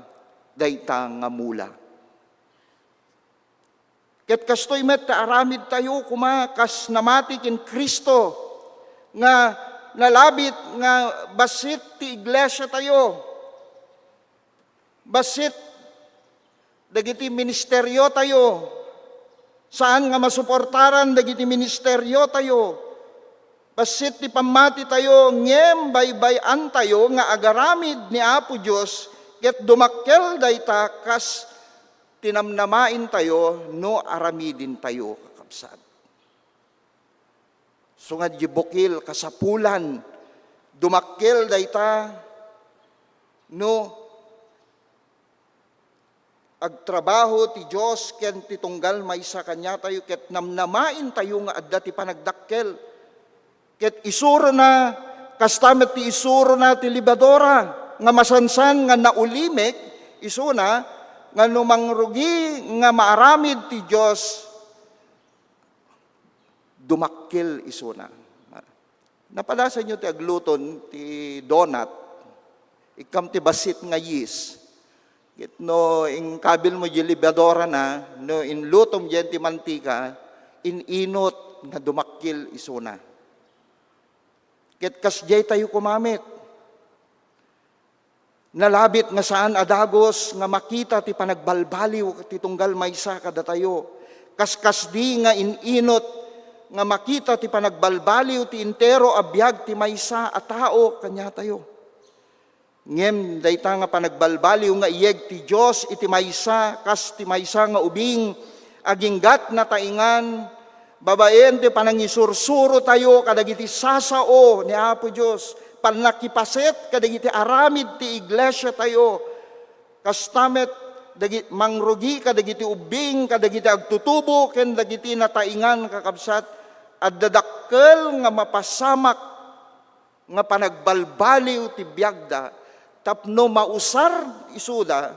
dayta nga mula. Ket kastoy met ti aramidtayo koma kas namati ken Cristo, nga nalabit nga bassit ti iglesiatayo, bassit dagiti ministeriotayo, saan nga masuportaran dagiti ministeriotayo, bassit ti pammatitayo, ngem baybay-antayo nga agaramid ni Apo Dios, ket dumakkel dayta kas tinamnamaintayo no aramidentayo, kakabsat. Sungad di bukil, kasapulan, dumakkel dayta no agtrabaho ti Dios ken ti tunggal maysa kaniatayo ket namnamaintayo nga adda ti panagdakkel. Ket isurona, kasta met ti isurona ti libadora nga masansan nga naulimek, isuna nga no mangrugi nga maaramid ti Dios, dumakkel isuna. Napadasanyo ti agluton ti donut, ikkam ti bassit nga yeast. Ket no inkabilmo di libadorana, no inlutom diay ti mantika, in-inut nga dumakkel isuna. Ket kasdiay tayo koma met. Nalabit nga saan a dagus nga makita ti panagbalbaliw ti tunggal maysa kadatayo. Kaskasdi nga in-inut nga makita ti panagbalbaliw ti entero a biag ti maysa a tao kaniatayo. Ngem dayta nga panagbalbaliw nga iyeg ti Dios iti maysa kas ti maysa nga ubing, aginggat nataingan, babaen ti panangisursurotayo kadagiti sasao ni Apo Dios, pannakipaset kadagiti aramid ti iglesiatayo, kasta met dagi-, mangrugi kadagiti ubbing, kadagiti agtutubo, ken dagiti nataingan, kakabsat, adda dakkel nga mapasamak nga panagbalbaliw ti biagda tapno mausar isuda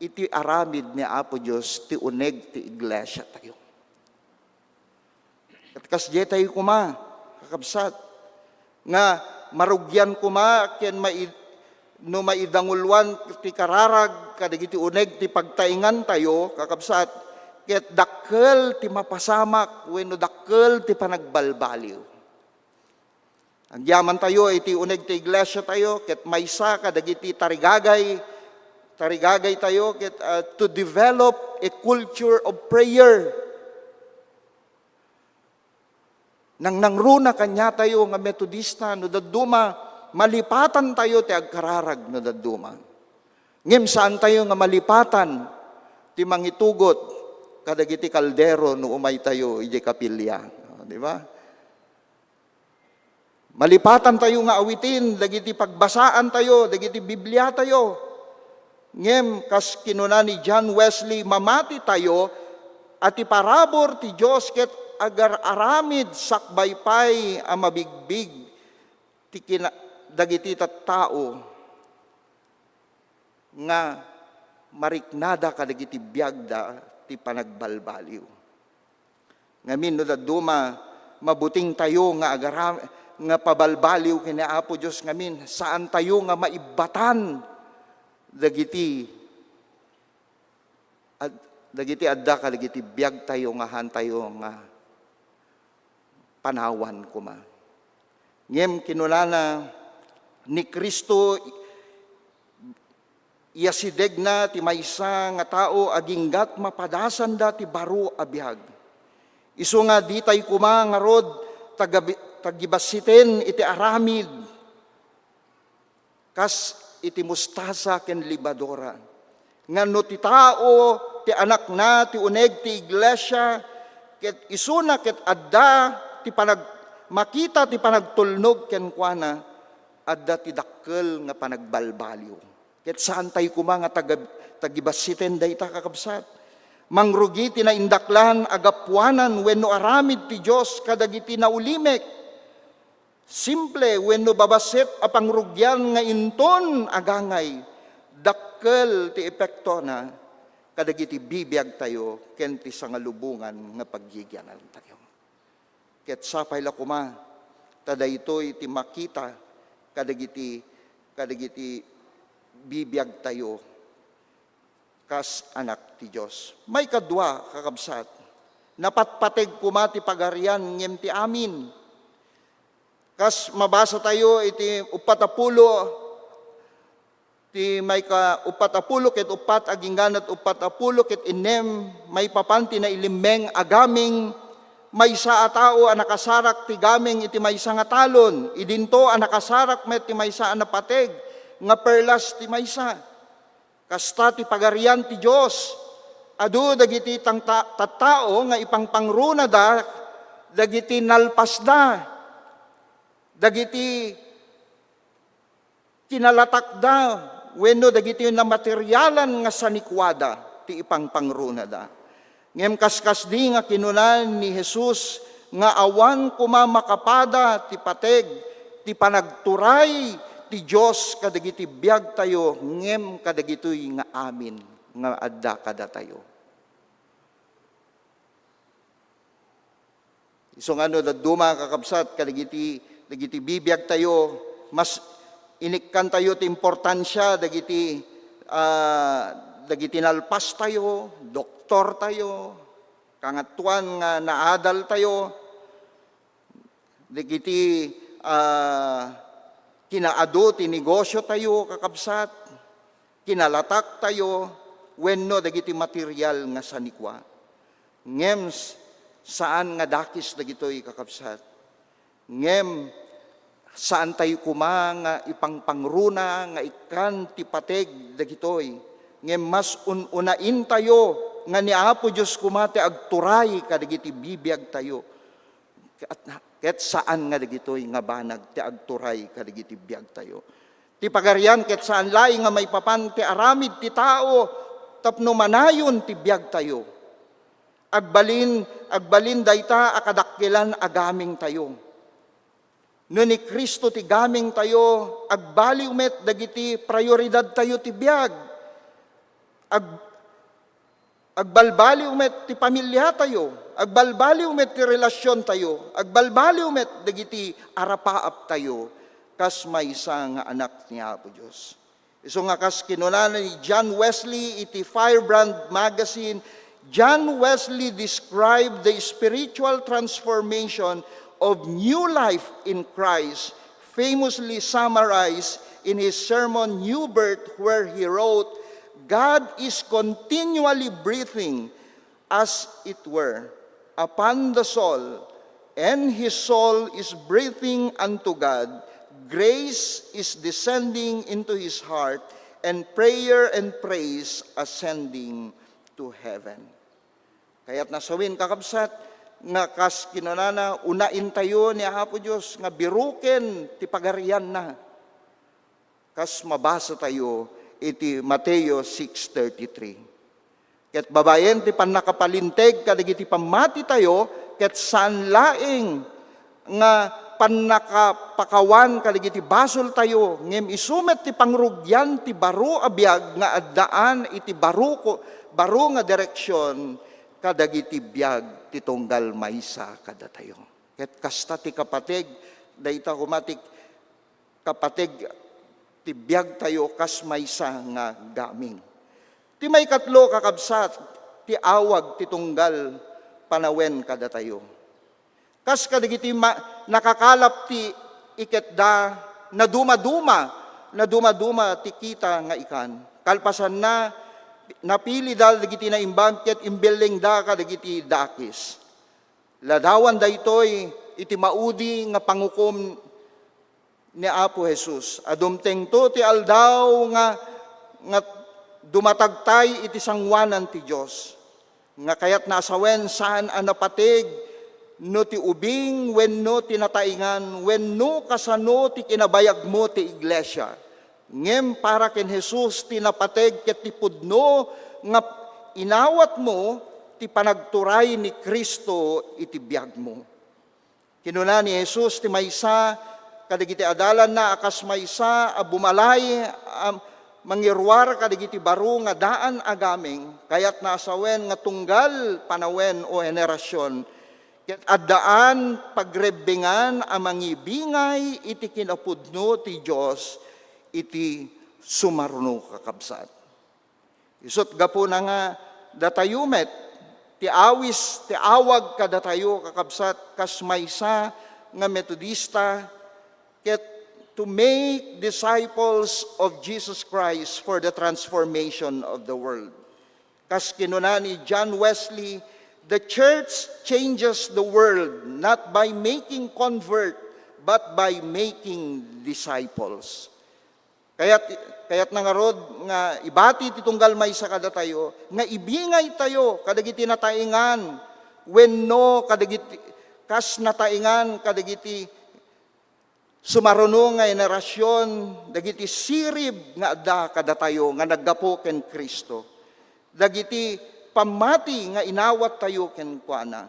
iti aramid ni Apo Dios ti uneg ti iglesiatayo. Ket kasdiay tayo koma, kakabsat, nga marugian koma ken mai-, no maidanguloan ti kararag kadagiti uneg ti pagtaingantayo, kakabsat, ket dakkel ti mapasamak wenno dakkel ti panagbalbaliw. Agyamantayo iti uneg ti iglesiatayo ket maysa kadagiti tarigagay, tarigagaytayo ket, ah, to develop a culture of prayer. Nangnangruna kaniatayo nga Metodista no dadduma, malipatantayo ti agkararag no dadduma. Ngem saantayo nga malipatan ti mangitugot kadagiti kaldero no umaytayo idiay kapilya. Di ba? Malipatantayo nga awitin dagiti pagbasaantayo, dagiti Bibliatayo. Ngem kas kinuna ni John Wesley, mamatitayo a ti parabur ti Dios ket agar-aramid sakbay pay a mabigbig ti kina-, dagiti tattao nga mariknada kadagiti biagda ti panagbalbaliw. Ngamin no dadduma, mabutingtayo nga agaram-, nga pabalbaliw ken ni Apo Dios ngamin, saantayo nga maibbatan dagiti ad-, dagiti adda kadagiti biagtayo nga haantayo nga panawan koma. Ngem kinunana ni Cristo, Iyasidegna ti maysa nga tao aginggat mapadasanda ti baro a biag. Isu nga ditay koma ngarud tagabi-, tagibassiten iti aramid kas iti mustasa ken lebadura. Nga no ti tao, ti anakna, ti uneg ti iglesia, ket isuna ket adda ti panag-, makita ti panagtulnog kenkuana, adda ti dakkel nga panagbalbaliw. Ket saantay koma nga taga-, tagibassiten dayta, kakabsat. Mangrugi ti naindaklan a gapuanan wenno aramid ti Dios kadagiti naulimek. Simple wenno babassit a pangrugian nga inton agangay, dakkel ti epektona kadagiti bibiagtayo ken ti sangalubongan nga paggigianantayo. Ket sapay la koma ta daytoy ti makita kadagiti, kadagiti bibiagtayo kas anak ti Dios. Maikadua, kakabsat, napatpateg koma ti Pagarian ngem ti amin. Kas mabasatayo iti uppat a pulo, ti maika-, uppat a pulo ket uppat, agingga met uppat a pulo ket innem, maipapan ti nailimmeng a gaming, maysa a tao a nakasarak ti gaming iti maysa nga talon, idinto a nakasarak met ti maysa a napateg nga perlas ti maysa. Kasta ti Pagarian ti Dios. Adu dagiti tangta-, tattao nga ipangpangrunada dagiti nalpasda, dagiti kinalatakda, wenno dagiti namaterialan nga sanikuada ti ipangpangrunada. Ngem kaskasdi nga kinuna ni Jesus nga awan koma makapada ti pateg ti panagturay ti Dios kadagiti biagtayo ngem kadagitoy nga amin nga adda kadatayo. Isu nga no dadduma, kakabsat, kadagiti, dagiti bibiagtayo, mas inikkantayo ti importansia dagiti, ah, dagiti nalpastayo, doktortayo, kangatoan nga naadaltayo, dagiti, ah, kinaadu ti negosiotayo, kakabsat, kinalataktayo, wenno dagiti material nga sanikua. Ngem s-, saan nga dakes dagitoy, kakabsat. Ngem saantayo koma nga ipangpangruna nga ikkan ti pateg dagitoy. Ngem mas un-unaentayo nga ni Apo Dios koma ti agturay kadagiti bibiagtayo. Ket, ket saan nga dagitoy nga banag ti agturay kadagiti biagtayo. Ti Pagarian ket saan laeng nga maipapan ti aramid ti tao tapno manayon ti biagtayo. Agbalin, agbalin dayta a kadakkelan a gamingtayo. No ni Cristo ti gamingtayo, agbaliw met dagiti prioridadtayo ti biag. Ag-, agbalbaliw met ti pamiliatayo, agbalbaliw met ti relasiontayo, agbalbaliw met dagiti arapaaptayo kas maysa nga anak ni Apo Dios. Isu nga kas kinunana ni John Wesley iti Firebrand magazine, John Wesley described the spiritual transformation of new life in Christ, famously summarized in his sermon New Birth, where he wrote, "God is continually breathing, as it were, upon the soul, and his soul is breathing unto God, grace is descending into his heart, and prayer and praise ascending to heaven." Kayat nasawin, kakabsat, nga kas kinunana, unaentayo ni Apo Dios nga biruken ti Pagarianna. Kas mabasatayo iti Mateo six thirty-three. Ket babaen ti pannakapalinteg kadagiti pammatitayo, ket saan laeng nga pannakapakawan kadagiti basoltayo, ngem isu met ti pangrugian ti baro a biag nga addaan iti baro ko-, baro nga direksion kadagiti biag ti tunggal maysa kadatayo. Ket kasta ti kapateg, dayta koma ti kapateg ti biagtayo kas maysa nga gaming. Ti maikatlo, kakabsat, ti awag ti tunggal panawen kadatayo. Kas kadagiti ma-, nakakalap ti iketda, nadumaduma nadumaduma ti kita nga ikan. Kalpasanna, napilida dagiti naimbag ket imbellengda kadagiti dakes. Ladawan daytoy iti maudi nga pangukom ni Apo Jesus. A dumtengto ti aldaw nga, nga dumatagtay iti sangoanan ti Dios. Nga kayatna a sawen, saan a napateg no ti ubing wenno ti nataengan wenno kasano ti kinabayagmo ti iglesia. Ngem para ken Jesus ti napateg ket ti pudno nga inawatmo ti panagturay ni Cristo iti biagmo. Kinuna ni Jesus ti maysa kadagiti adalanna a kas maysa a bumalay a mangiruar kadagiti baro nga daan a gameng, kayatna a sawen nga tunggal panawen o henerasion, ket addaan pagrebbengan a mangibingay iti kinapudno ti Dios iti sumaruno, kakabsat. Isut' gapuna nga datayo met ti awis ti awag kadatayo, kakabsat, kas maysa nga Metodista, ket to make disciples of Jesus Christ for the transformation of the world. Kas kinuna ni John Wesley, "The church changes the world not by making convert, but by making disciples." Kayat, kayatna ngarud nga ibati ti tunggal maysa kadatayo nga ibingaytayo kadagiti nataengan wenno kadagiti kas nataengan kadagiti sumaruno nga henerasion, dagiti sirib nga adda kadatayo nga naggapu ken Cristo, dagiti pammati nga inawattayo kenkuana.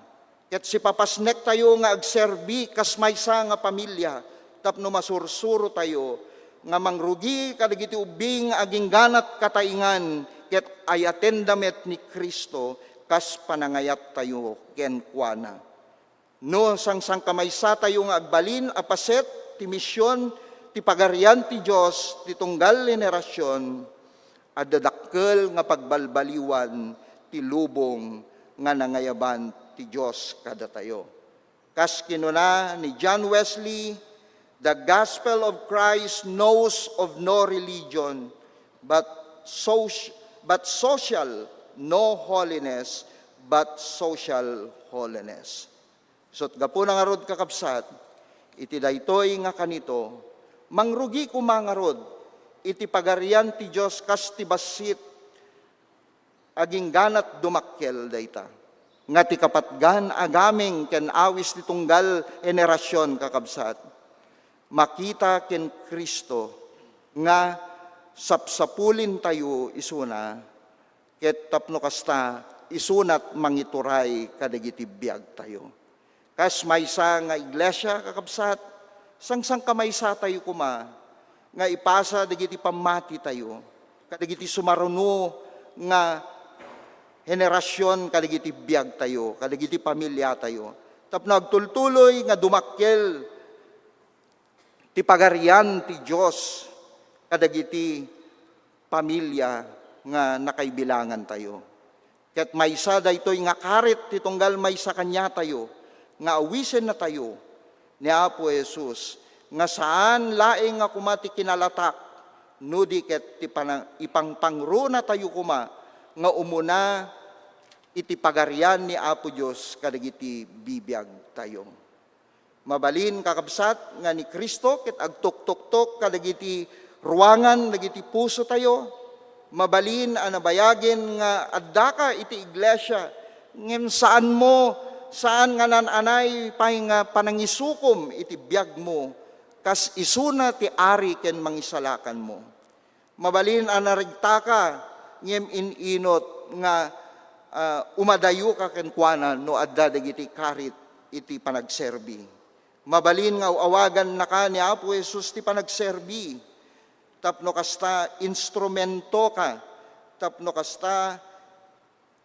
Ket sipapasnektayo nga agserbi kas maysa nga pamilia tapno masursurotayo nga mangrugi kadagiti ubbing nga agingganat kataengan ket ayatenda met ni Cristo kas panangayattayo kenkuana. No sangsangkamaysatayo nga agbalin a paset ti mision ti Pagarian ti Dios ti tunggal henerasion, adda dakkel nga pagbalbaliwan ti lubong nga nangayaban ti Dios kadatayo. Kas kinuna ni John Wesley, "The gospel of Christ knows of no religion but, soc- but social, no holiness but social holiness." Isut' gapuna ngarud, kakabsat, iti daytoy nga kanito, mangrugi koma ngarud iti Pagarian ti Dios kas ti bassit agingganat dumakkel dayta, nga ti kapatgan a gameng ken awis ti tunggal henerasion, kakabsat, makita ken Cristo nga sapsapulintayo isuna, ket tapno kasta, isunat mangituray kadagiti biagtayo. Kas maysa nga iglesia, kakabsat, sangsangkamaysatayo koma nga ipasa dagiti pammatitayo kadagiti sumaruno nga henerasion kadagiti biagtayo, kadagiti pamiliatayo, tapno agtultuloy nga dumakkel ti Pagarian ti Dios kadagiti pamilia nga nakaibilangantayo. Ket maysa daytoy nga karit ti tunggal maysa kaniatayo nga awisennatayo ni Apo Jesus, nga saan laeng nga koma ti kinalatak, no di ket ti pana-, ipangpangrunatayo koma nga umuna iti Pagarian ni Apo Dios kadagiti bibiagtayo. Mabalin, kakabsat, nga ni Cristo ket agtuktoktok kadagiti ruangan dagiti pusotayo. Mabalin a nabayagen nga addaka iti iglesia, ngem saanmo, saan nga naan-anay pay nga panangisukom iti biagmo, kas isuna ti Ari ken Mangisalakanmo. Mabalin a naregtaka, ngem in-inut nga, ah, umadayoka kenkuana no adda dagiti karit iti panagserbi. Mabalin nga aw-awagannaka ni Apo Jesus ti panagserbi, tapno kasta instrumentoka, tapno kasta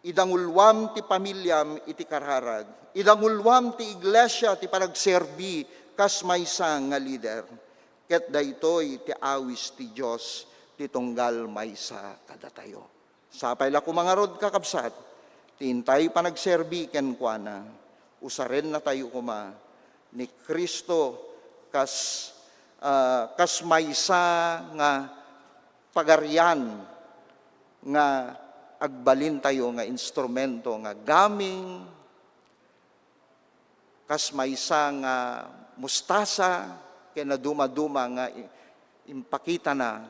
idanguluam ti pamiliam iti kararag. Idanguluam ti iglesia ti panagserbi kas maysa nga lider. Ket daytoy ti awis ti Dios ti tunggal maysa kadatayo. Sapay la koma ngarud, kakabsat, ti intay panagserbi kenkuana. Usarennatayo koma ni Cristo kas, ah, kas maysa nga pagarian nga agbalintayo nga instrumento nga gaming, kas maysa nga mustasa ken nadumaduma nga i-, impakitana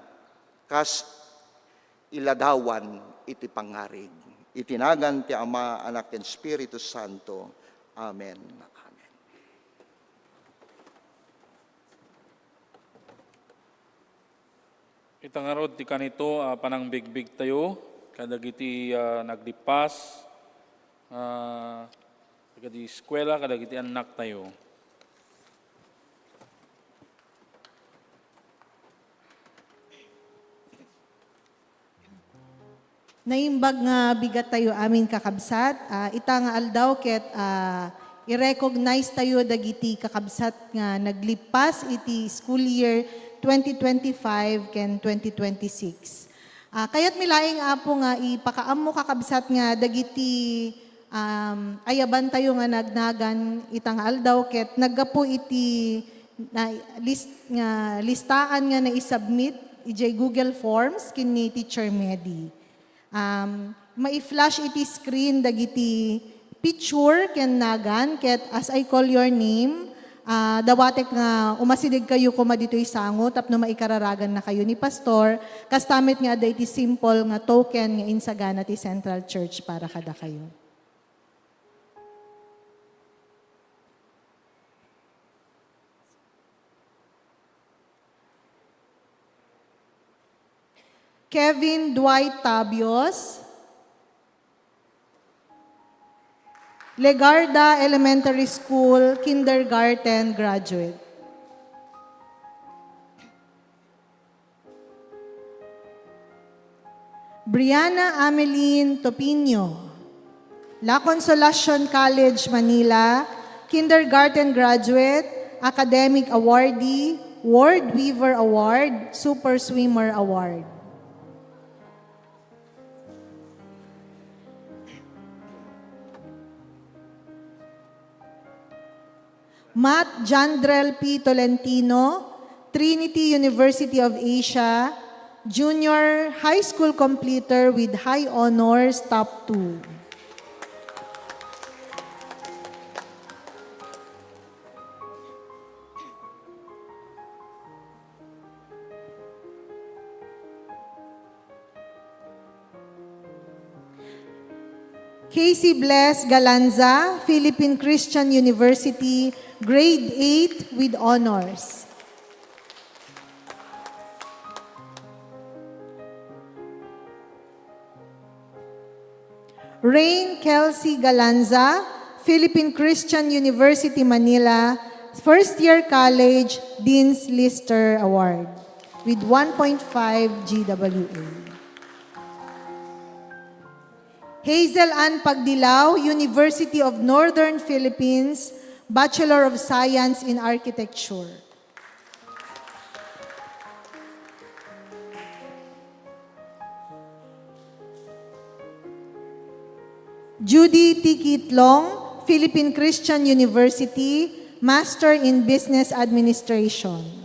kas iladawan iti pangarig. Iti nagan ti Ama, Anak, ken Espiritu Santo. Amen. Amen. Ita ngarud ti kanito a panangbigbigtayo kadagiti, ah, naglippas, ah, kadagiti eskuela, kadagiti annaktayo. Naimbag nga bigattayo amin, kakabsat. Ah, ita nga aldaw ket, ah, i-recognize tayo dagiti kakabsat nga naglippas iti school year twenty twenty-five ken twenty twenty-six. Ah, kayatmi laeng, Apo, nga ipakaammo, kakabsat, nga dagiti, um, ayabantayo nga nagnagan ita nga aldaw ket naggapu iti na-, list-, nga listaan nga naisubmit idiay Google Forms ken ni Teacher Medi. Um, mai-flash iti screen dagiti picture ken nagan, ket as I call your name, ah, dawatek nga umasidegkayo koma ditoy sango tapno maikararagannakayo ni Pastor, kasta met nga adda iti simple nga token nga insagana ti Central Church para kadakayo. Kevin Dwight Tabios, Legarda Elementary School kindergarten graduate. Brianna Ameline Topinio, La Consolacion College, Manila, kindergarten graduate, academic awardee, World Weaver Award, Super Swimmer Award. Matt Jandrel P. Tolentino, Trinity University of Asia, junior high school completer with high honors, top two. Casey Bless Galanza, Philippine Christian University, grade eight with honors. Rain Kelsey Galanza, Philippine Christian University, Manila, first year college, Dean's Lister Award with one point five G W A. Hazel Ann Pagdilaw, University of Northern Philippines, Bachelor of Science in Architecture. Judy T. Kitlong, Philippine Christian University, Master in Business Administration.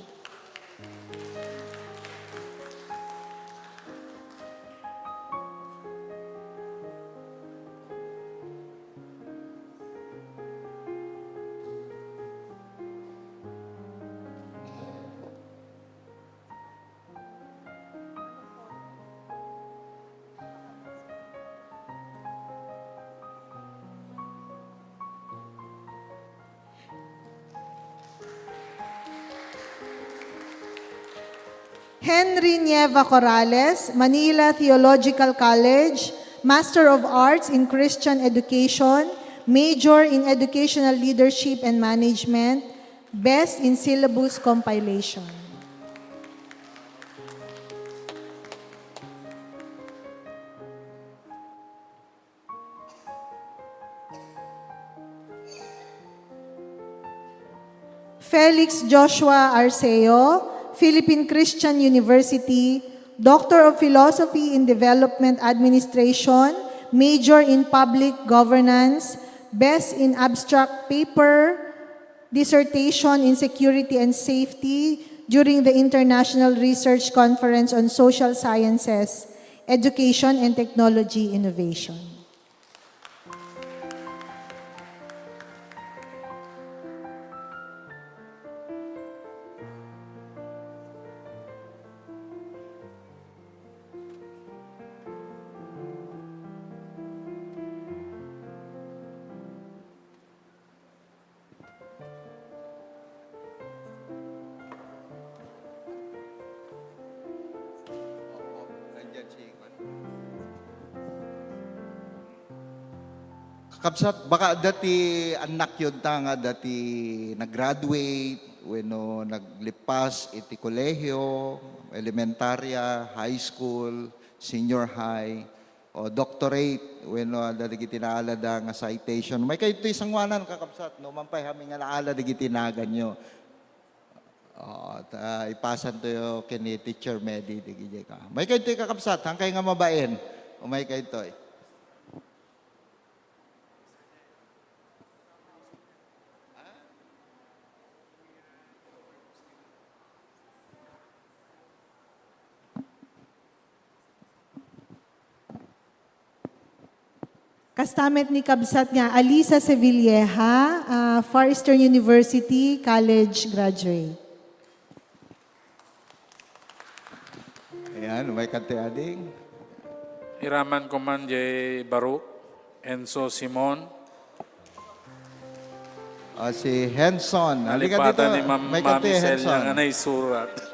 Henry Nieva Corrales, Manila Theological College, Master of Arts in Christian Education, major in Educational Leadership and Management, best in syllabus compilation. Felix Joshua Arceo, Philippine Christian University, Doctor of Philosophy in Development Administration, major in Public Governance, best in abstract paper, dissertation in Security and Safety, during the International Research Conference on Social Sciences, Education, and Technology Innovation. Kakabsat, baka adda ti annakyo ta nga adda ti nag-graduate wenno naglippas iti kolehiyo, elementarya, high school, senior high, o doctorate wenno adda dagiti naalada nga citation. Umaykayto iti sangoanan, kakabsat, no? Umaykayto nga naala dagiti naganyo. Oo, ta, ipasanto ken ni Teacher Medi dagiti ka. Umaykayto, kakabsat, haankay nga mabain. Umaykayto. Kasta met ni kabsat nga Alisa Sevilleja, ah, Far Eastern University, college graduate. Ayan, umaykayto, ading. Iraman ko man jay baro, Enzo Simon. Ah, si Henson. Halika dito. Nalipatan ni Ma'am, umaykayto, Mami Celia Henson, nga naisurat. Ah.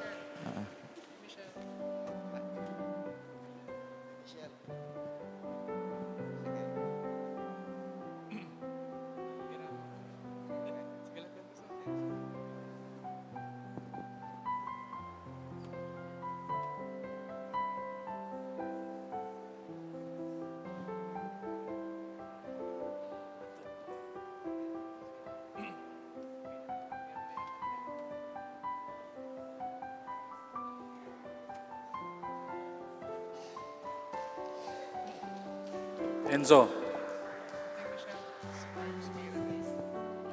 Enzo,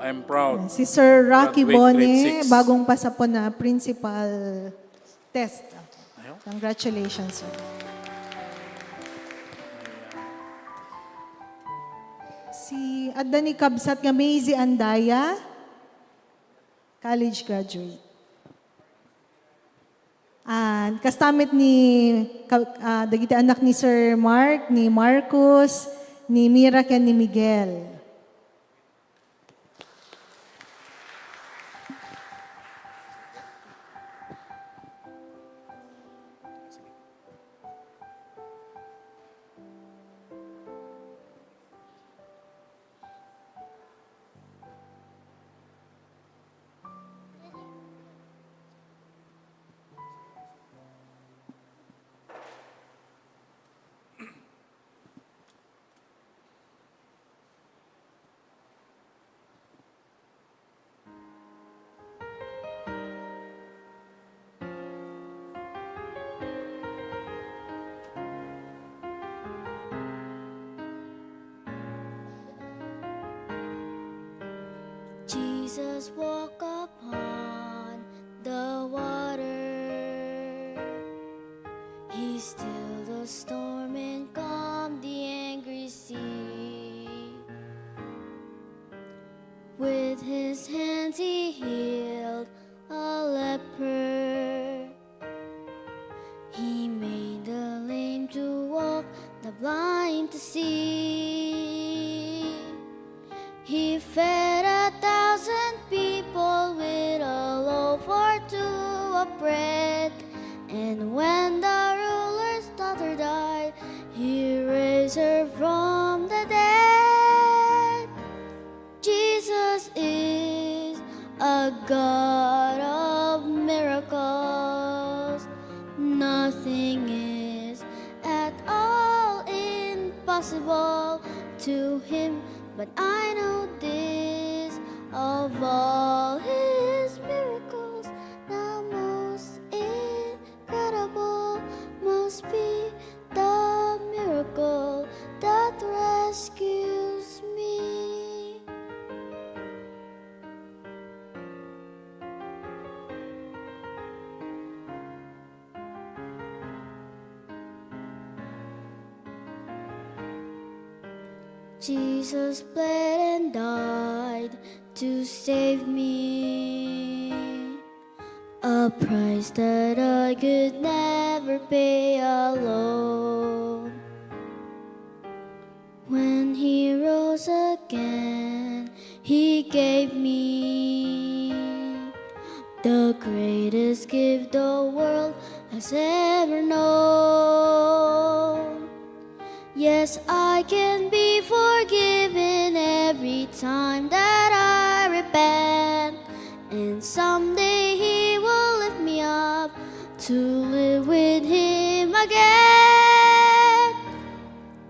I'm proud. Si Sir Rocky Graduate grade Bone, six. Bagong pasapon na principal test. Ayaw. Congratulations, sir. Si adda ni kabsat nga Maisy Andaya, college graduate. Ah, kasta met ni ka-, ah, dagiti anak ni Sir Mark, ni Marcos, ni Mira, ken ni Miguel. Jesus walked upon the water. He stilled the storm and calmed the angry sea. With his hands he healed a leper. He made the lame to walk, the blind to see. He fed a thousand people with a loaf or two of bread. And when the ruler's daughter died, he raised her from the dead. Jesus is a God of miracles. Nothing is at all impossible to him. But I know this, of all his miracles, the most incredible must be the miracle that rescues me. Jesus bled and died to save me, a price that I could never pay alone. When he rose again, he gave me the greatest gift the world has ever known. Yes, I can be forgiven every time that I repent. And someday he will lift me up to live with him again.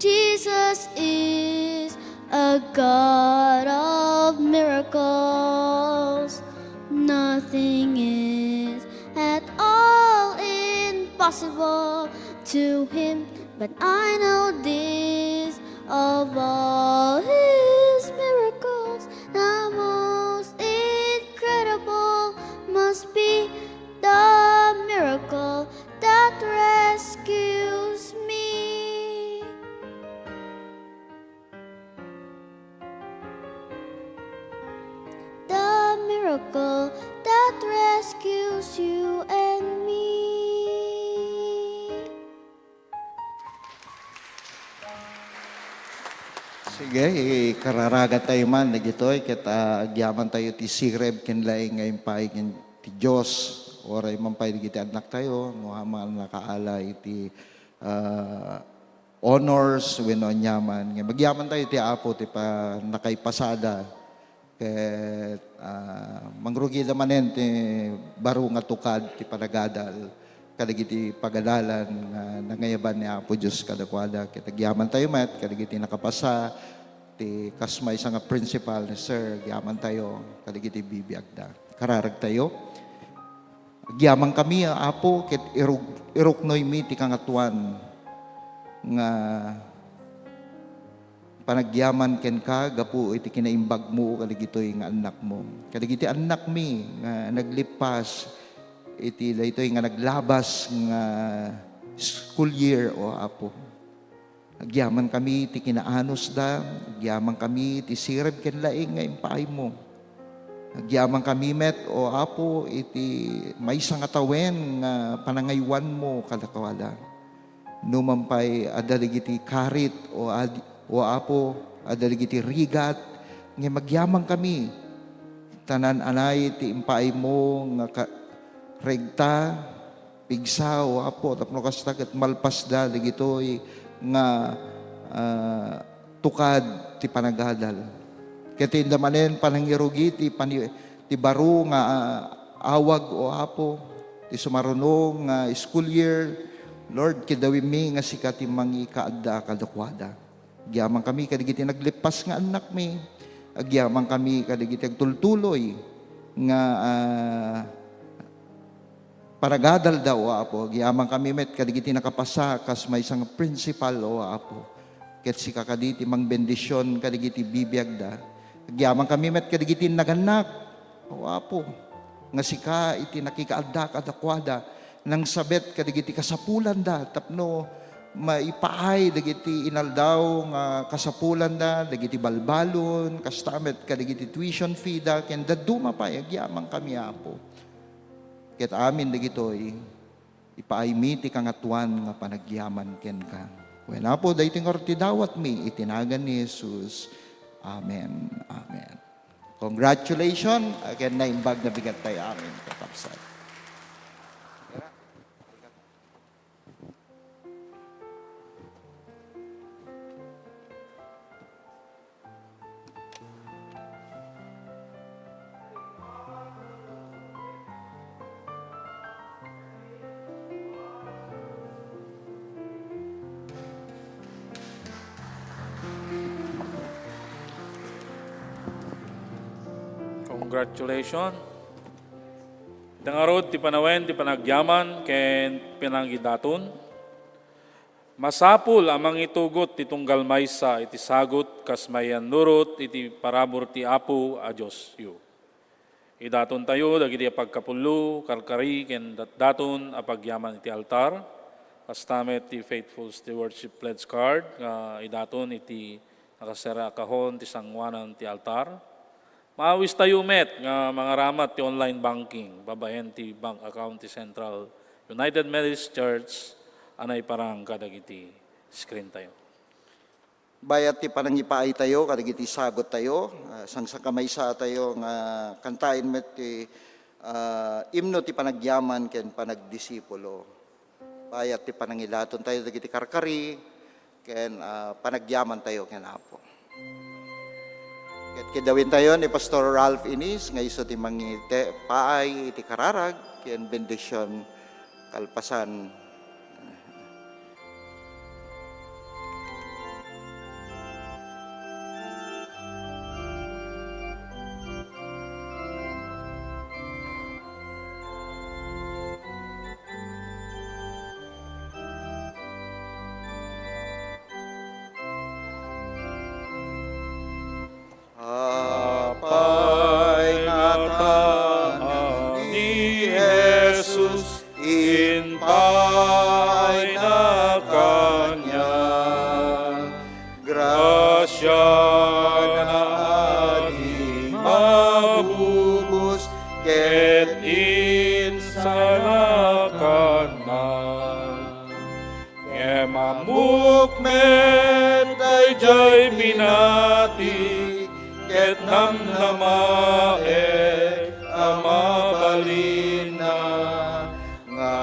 Jesus is a God of miracles. Nothing is at all impossible to him. But I know this, of all his miracles, the most incredible must be the miracle that rescues me. The miracle that rescues you and me. Sige, ikararagat tayo man dagitoy ket, ah, agyaman tayo ti sireb ken laing nga impaay ken ti Dios. Uray man pay dagiti annak tayo, no, aman nakaala iti, ah, honors wenno aniaman. Nga magyaman tayo ti Apo ti pannakaipasada. Ket, ah, mangrugida manen ti baro nga tukad ti panagadal kadagiti pagadalan nga nangayaban ni Apo Dios kadakuada. Ket agyaman tayo met kadagiti nakapasa ti kas maysa nga principal ni Sir, agyaman tayo kadagiti bibiagda. Kararag tayo. Agyamankami, Apo, ket irug-, iruknoymi ti Kangatoan nga panagyaman kenka gapu iti kinaimbagmo kadagitoy nga annakmo. Kadagiti annakmi nga naglippas iti daytoy nga naglabas nga school year, O Apo. Agyamankami ti kinaanusda, agyamankami ti sireb ken laing nga impaaymo. Agyamankami met, O Apo, iti maysa nga tawen nga panangaywanmo kadakuada. Numan pay adda dagiti karit, O Ad-, O Apo, adda dagiti rigat, ngem agyamankami. Tanan anay ti impaaymo nga ka-, regta, pigsa, O Apo, tapno kasta ket malpasda dagitoy nga, ah, tukad ti panagadal. Ket inda manen panangirugi ti pani-, ti baro nga, ah, awag, O Apo, ti sumaruno nga school year. Lord, kidawimmi nga sika ti mangikaadda kadakuada. Agyamankami kadagiti naglippas nga annakmi. Agyamankami kadagiti agtultuloy nga, ah, panagadalda, O Apo. Agyamankami met kadagiti nakapasa kas maysa nga principal, O Apo. Ket sika kadi ti mangbendision kadagiti bibiagda. Agyamankami met kadagiti nagannak, O Apo, nga sika iti nakikaadda kadakuada, nangsabet kadagiti kasapulanda tapno maipaay dagiti inaldaw nga kasapulanda, dagiti balbalon, kasta met kadagiti tuition fee da, ken dadduma pay, agyamankami, Apo. Ket amin dagitoy, ipaaymi ti kangatoan nga panagyaman kenka. Wen, Apo, daytoy ngarud ti dawatmi iti nagan ni Jesus. Amen. Amen. Congratulations. Again, naimbag nga bigat tayo. Amen. Kakabsat. Congratulations. Ita ngarud ti panawen ti panagyaman ken panangidaton. Masapul a mangitugot ti tunggal maysa iti sagut kas mayannurot iti parabur ti Apo a Diosyo. Idatontayo dagiti apagkapullo, karkari, ken datdaton a pagyaman iti altar. Kasta met ti faithful stewardship pledge card nga idaton iti nakasera a kahon ti sangoanan ti altar. Maawistayo met nga mangaramat ti online banking babaen ti bank account ti Central United Methodist Church a naiparang kadagiti screen tayo. Bayat ti panangipaaytayo kadagiti saguttayo, ah, sangsankamaysaatayo nga kantaen met ti, ah, imno ti panagyaman ken panagdisipulo. Bayat ti panangilatontayo dagiti karkari ken, ah, panagyamantayo ken Apo. Ket kidawintayo ni Pastor Ralph Inis nga isu ti mangite-, paay iti kararag ken bendision kalpasan. Apay nga tanan ni Jesus, impaayna kaniak. Grasia nga adi mabubos ket insalakanna. Ngem ammok met daydiay pinati ket namnamaek a mabalinna nga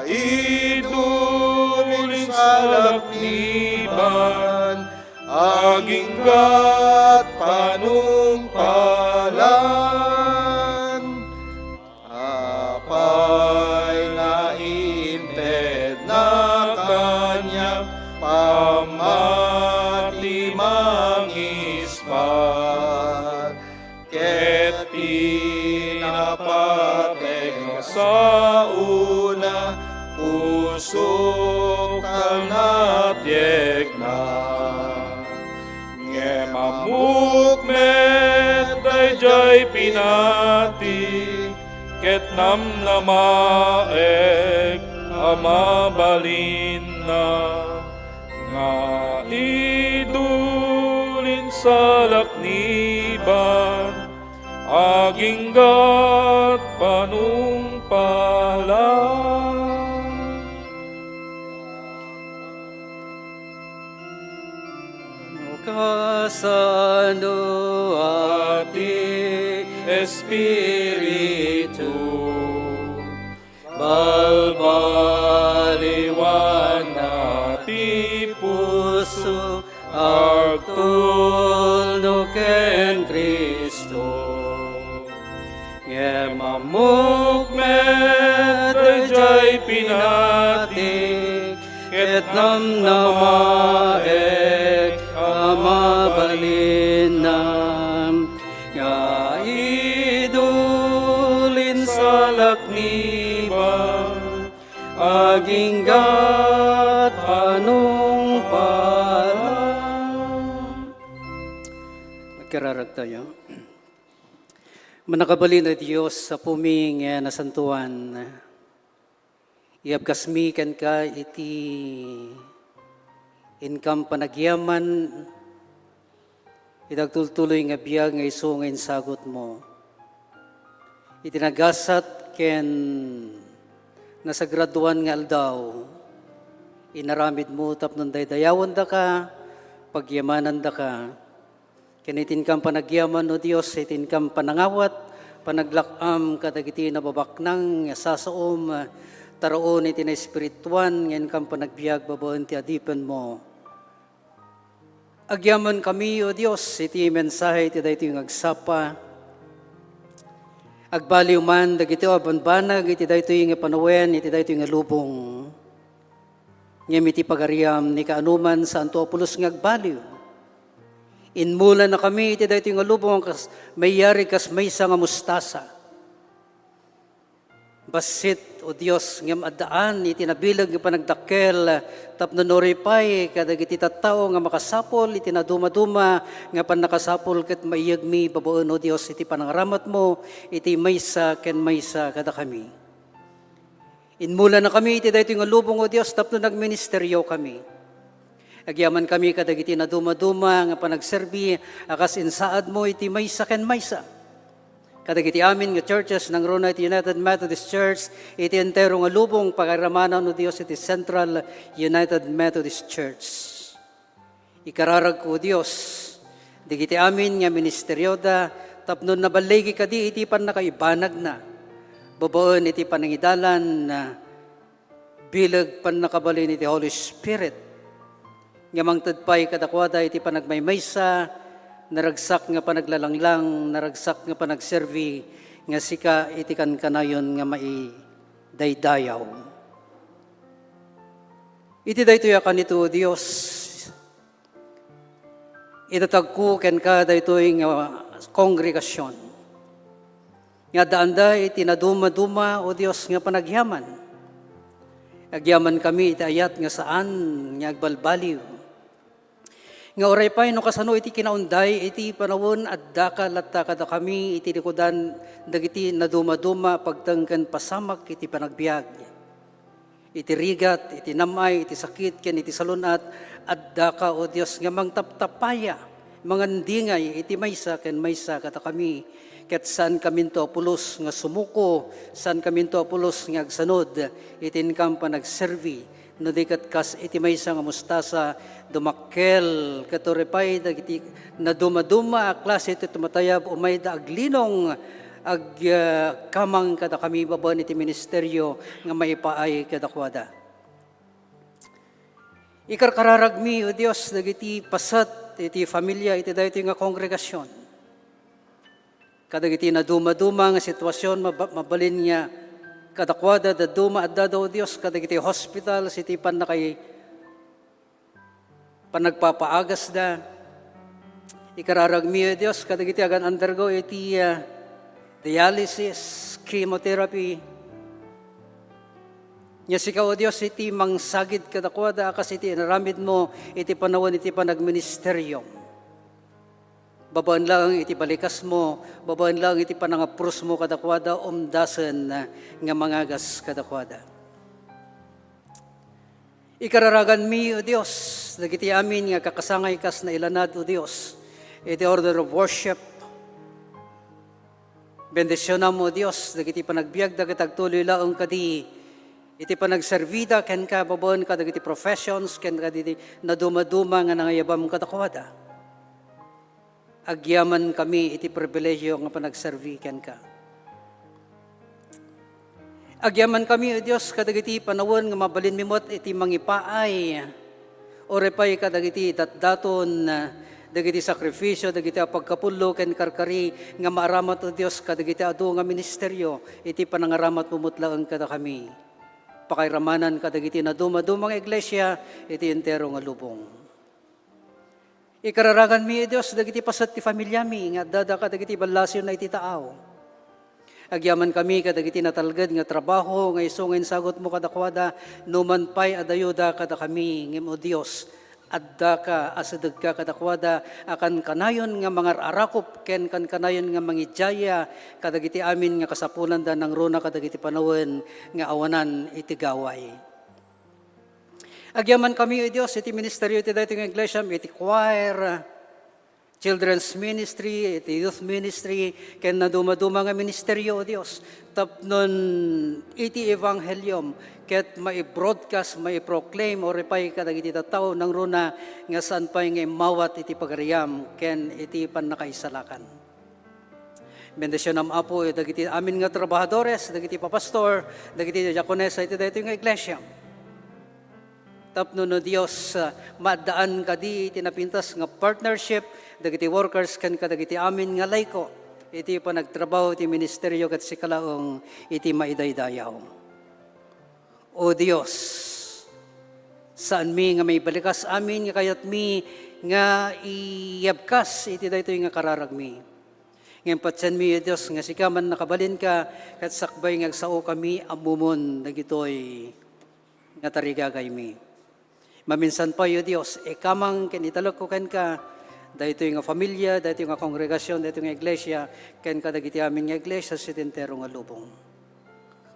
idul insalakniban aginggat panungpalan. Apay nga intedna kaniak pammati mangispat, ket ti napateg nga saona, pusok a natiekna. Ngem ammok met daydiay pinati, ket namnamaek a mabalinna nga idul insalakniban aginggat panungpalan. Kasano a ti Espiritu, balbaliwanna ti puso, agtulno ken Cristo. Ngem ammok met daydiay pinati, ket namnamaek a mabalinna nga idul insalakniban aginggat panungpalan. Agkararagtayo. Mannakabalin a Dios, Apomi nga nasantoan, iabkasmi kenka iti inkam panagyaman iti agtultuloy nga biag nga isu nga insagutmo. Iti nagasat ken nasagradoan nga aldaw, inaramidmo tapno daydayawendaka, pagyamanandaka. Ken iti inkam panagyaman, O Dios, iti inkam panangawat, panaglak-am kadagiti nababaknang nga sasaom, taruon iti naespirituan nga inkam panagbiag babaen ti adipenmo. Agyamankami, O Dios, iti mensahe iti daytoy nga agsapa. Agbaliw man dagiti a bambanag iti daytoy nga panawen, iti daytoy nga lubong. Ngem iti pagariam, ni kaanoman, saanto a pulos nga agbaliw. Inmulanakami iti daytoy nga lubong kas, maiyari kas maysa nga mustasa. Bassit, O Dios, ngem addaan iti nabileg nga panagdakkel, tapno no uray pay kadagiti tattao nga makasapul iti nadumaduma nga pannakasapul ket maiyegmi babaen, O Dios, iti panangaramatmo iti maysa ken maysa kadakami. Inmulanakami iti daytoy nga lubong, O Dios, tapno nagministeriokami. Agyamankami kadagiti nadumaduma nga panagserbi a kas insaadmo iti maysa ken maysa. Kadagiti amin nga churches nangruna iti United Methodist Church iti entero nga lubong, pakairamanan, O Dios, iti Central United Methodist Church. Ikararagko, O Dios, dagiti amin nga ministerioda tapno naballigi kadi iti pannakaibanagna babaen iti panangidalan, bileg pannakabalin iti Holy Spirit nga mangted pay kadakuada iti panagmaymaysa, naragsak nga panaglalanglang, naragsak nga panagserbi, nga sika iti kankanayon nga maidaydayaw. Iti daytoy a kanito, O Dios, idatagko kenka daytoy nga kongregasion nga addaanda iti nadumaduma, O Dios, nga panagyaman. Agyamankami iti ayat nga saan nga agbalbaliw. Nga uray pay no kasano iti kinaunday iti panawen, addaka latta kadakami iti likudan dagiti nadumaduma a pagteng ken pasamak iti panagbiag. Iti rigat, iti nam-ay, iti sakit, ken iti salun-at, addaka, O Dios, nga mangtaptapaya, mangandingay iti maysa ken maysa kadakami. Ket saankaminto a pulos nga sumuko, saankaminto a pulos nga agsanud iti inkam panagserbi, no di ket kas iti maysa nga mustasa, dumakkel, ket uray pay dagiti nadumaduma a klase ti tumatayab, umayda aglinong, ag-, ah, kamang kadakami babaen iti ministerio nga maipaay kadakuada. Ikarkararagmi, O Dios, dagiti paset iti familia iti daytoy nga kongregasion. Kadagiti nadumaduma nga sitwasion, maba-, mabalin nga kadakuada, dadduma, addada, O Dios, kadagiti hospital, iti pannakay-, panagpapaagasda. Ikararagmi, O Dios, kadagiti agan-undergo iti, ah, dialysis, chemotherapy. Nga sika, O Dios, iti mangsagid kadakuada a kas iti inaramidmo iti panawen iti panagministeriom. Babaen laeng iti balikasmo, babaen laeng iti panangaprusmo kadakuada, umdasen nga mangagas kadakuada. Ikararaganmi, O Dios, dagiti amin nga kakasangay kas nailanad, O Dios, iti order of worship. Bendisionam, O Dios, dagiti panagbiagda ket agtuloy laeng kadi iti panagserbida kenka babaen kadagiti professions ken kadagiti nadumaduma nga nangayabam kadakuada. Agyamankami iti pribilegio nga panagserbi kenka. Agyamankami, O Dios, kadagiti panawen nga mabalinmi met iti mangipaay, uray pay kadagiti datdaton, dagiti sakrifisio, dagiti apagkapullo ken karkari nga maaramat, O Dios, kadagiti adu nga ministerio iti panangaramatmo met laeng kadakami. Pakairamanan kadagiti nadumaduma nga iglesia iti entero nga lubong. Ikararaganmi, O Dios, dagiti paset ti familiami nga addada kadagiti ballasiwna iti taaw. Agyamankami kadagiti natalged nga trabaho nga isu nga insagutmo kadakuada, numan pay adayoda kadakami, ngem, O Dios, addaka a sedegka kadakuada a kankanayon nga mangar-arakop ken kankanayon nga mangidiaya kadagiti amin nga kasapulanda nangruna kadagiti panawen nga awanan iti gaway. Agyamankami, O Dios, iti ministerio iti daytoy nga iglesia, iti choir, children's ministry, iti youth ministry, ken nadumaduma nga ministerio, O Dios, tapnon iti ebanghelio ket mai-broadcast, mai-proclaim, uray pay kadagiti tattao nangruna nga saan pay nga immawat iti pagariam ken iti pannakaisalakan. Bendisionam, Apo, dagiti amin nga trabahadores, dagiti papastor, dagiti diakonesa iti daytoy nga iglesia. Tapno no Dios, ah, maaddaan kadi iti napintas nga partnership dagiti workers ken kadagiti amin nga laiko iti panagtrabaho iti ministerio ket sika laeng iti maidaydayaw. O Dios, saanmi nga maibalikas amin nga kayatmi nga iyabkas iti daytoy nga kararagmi. Ngem patienmi, O Dios, nga sika man nakabalinka, ket sakbay nga agsaokami, ammomon dagitoy nga tarigagaymi. Maminsan pay, O Dios, ikamang ken italekko kenka daytoy nga familia, daytoy nga kongregasion, daytoy nga iglesia, ken kadagiti amin nga iglesia iti entero nga lubong.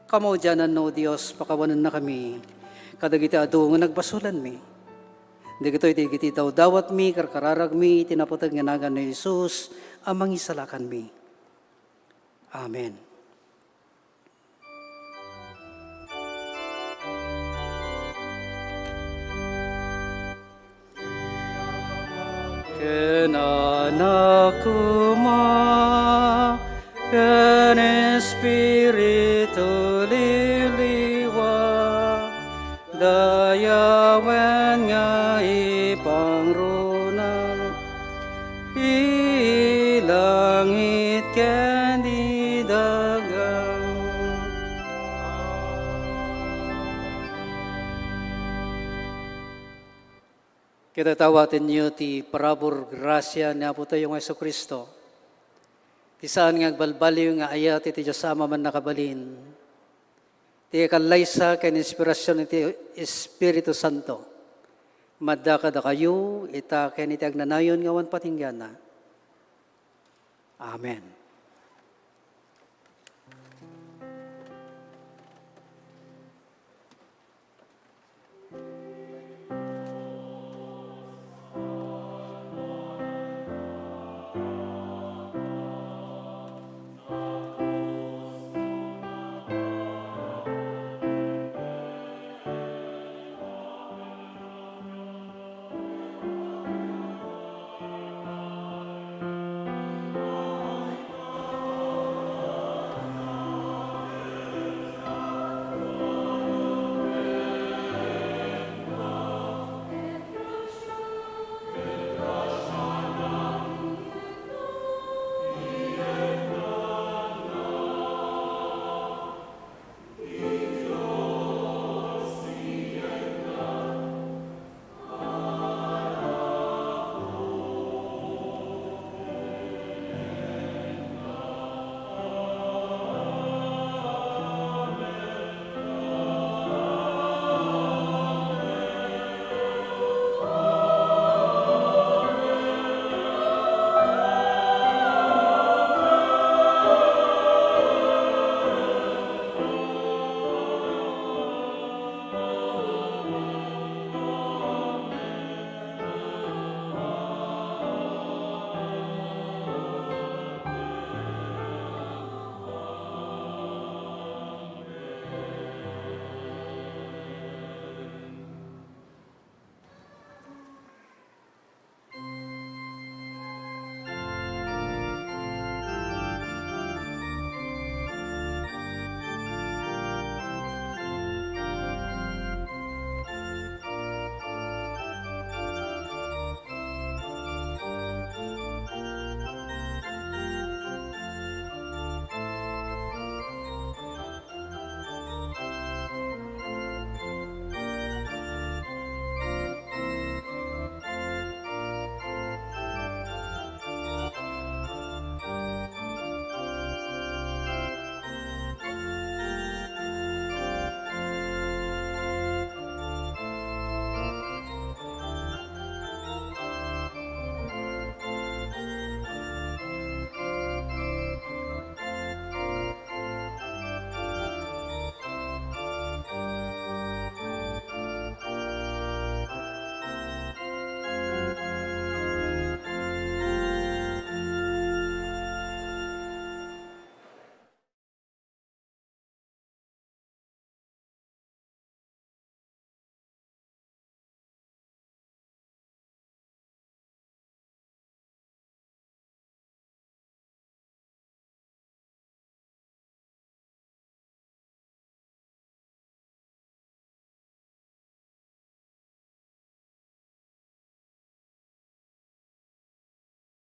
Kamaudiananna, O Dios, pakawanennakami kadagiti adu nga nagbasolanmi. Dagitoy dagiti dawdawatmi, karkararagmi, iti napateg nga nagan ni Jesus a mangisalakanmi. Amen. Ken Anak koma, ken Espiritu liliwa, dayawen nga ipangruna, ilangit ken idaga. Ket dawatenyo ti parabur, grasia ni Apotayo nga Jesu-Cristo, ti saan nga agbalbaliw nga ayat iti Dios Ama a Mannakabalin, ti kallaysa ken inspirasion iti Espiritu Santo, madda kadakayo ita ken iti agnanayon nga awan patinggana. Amen.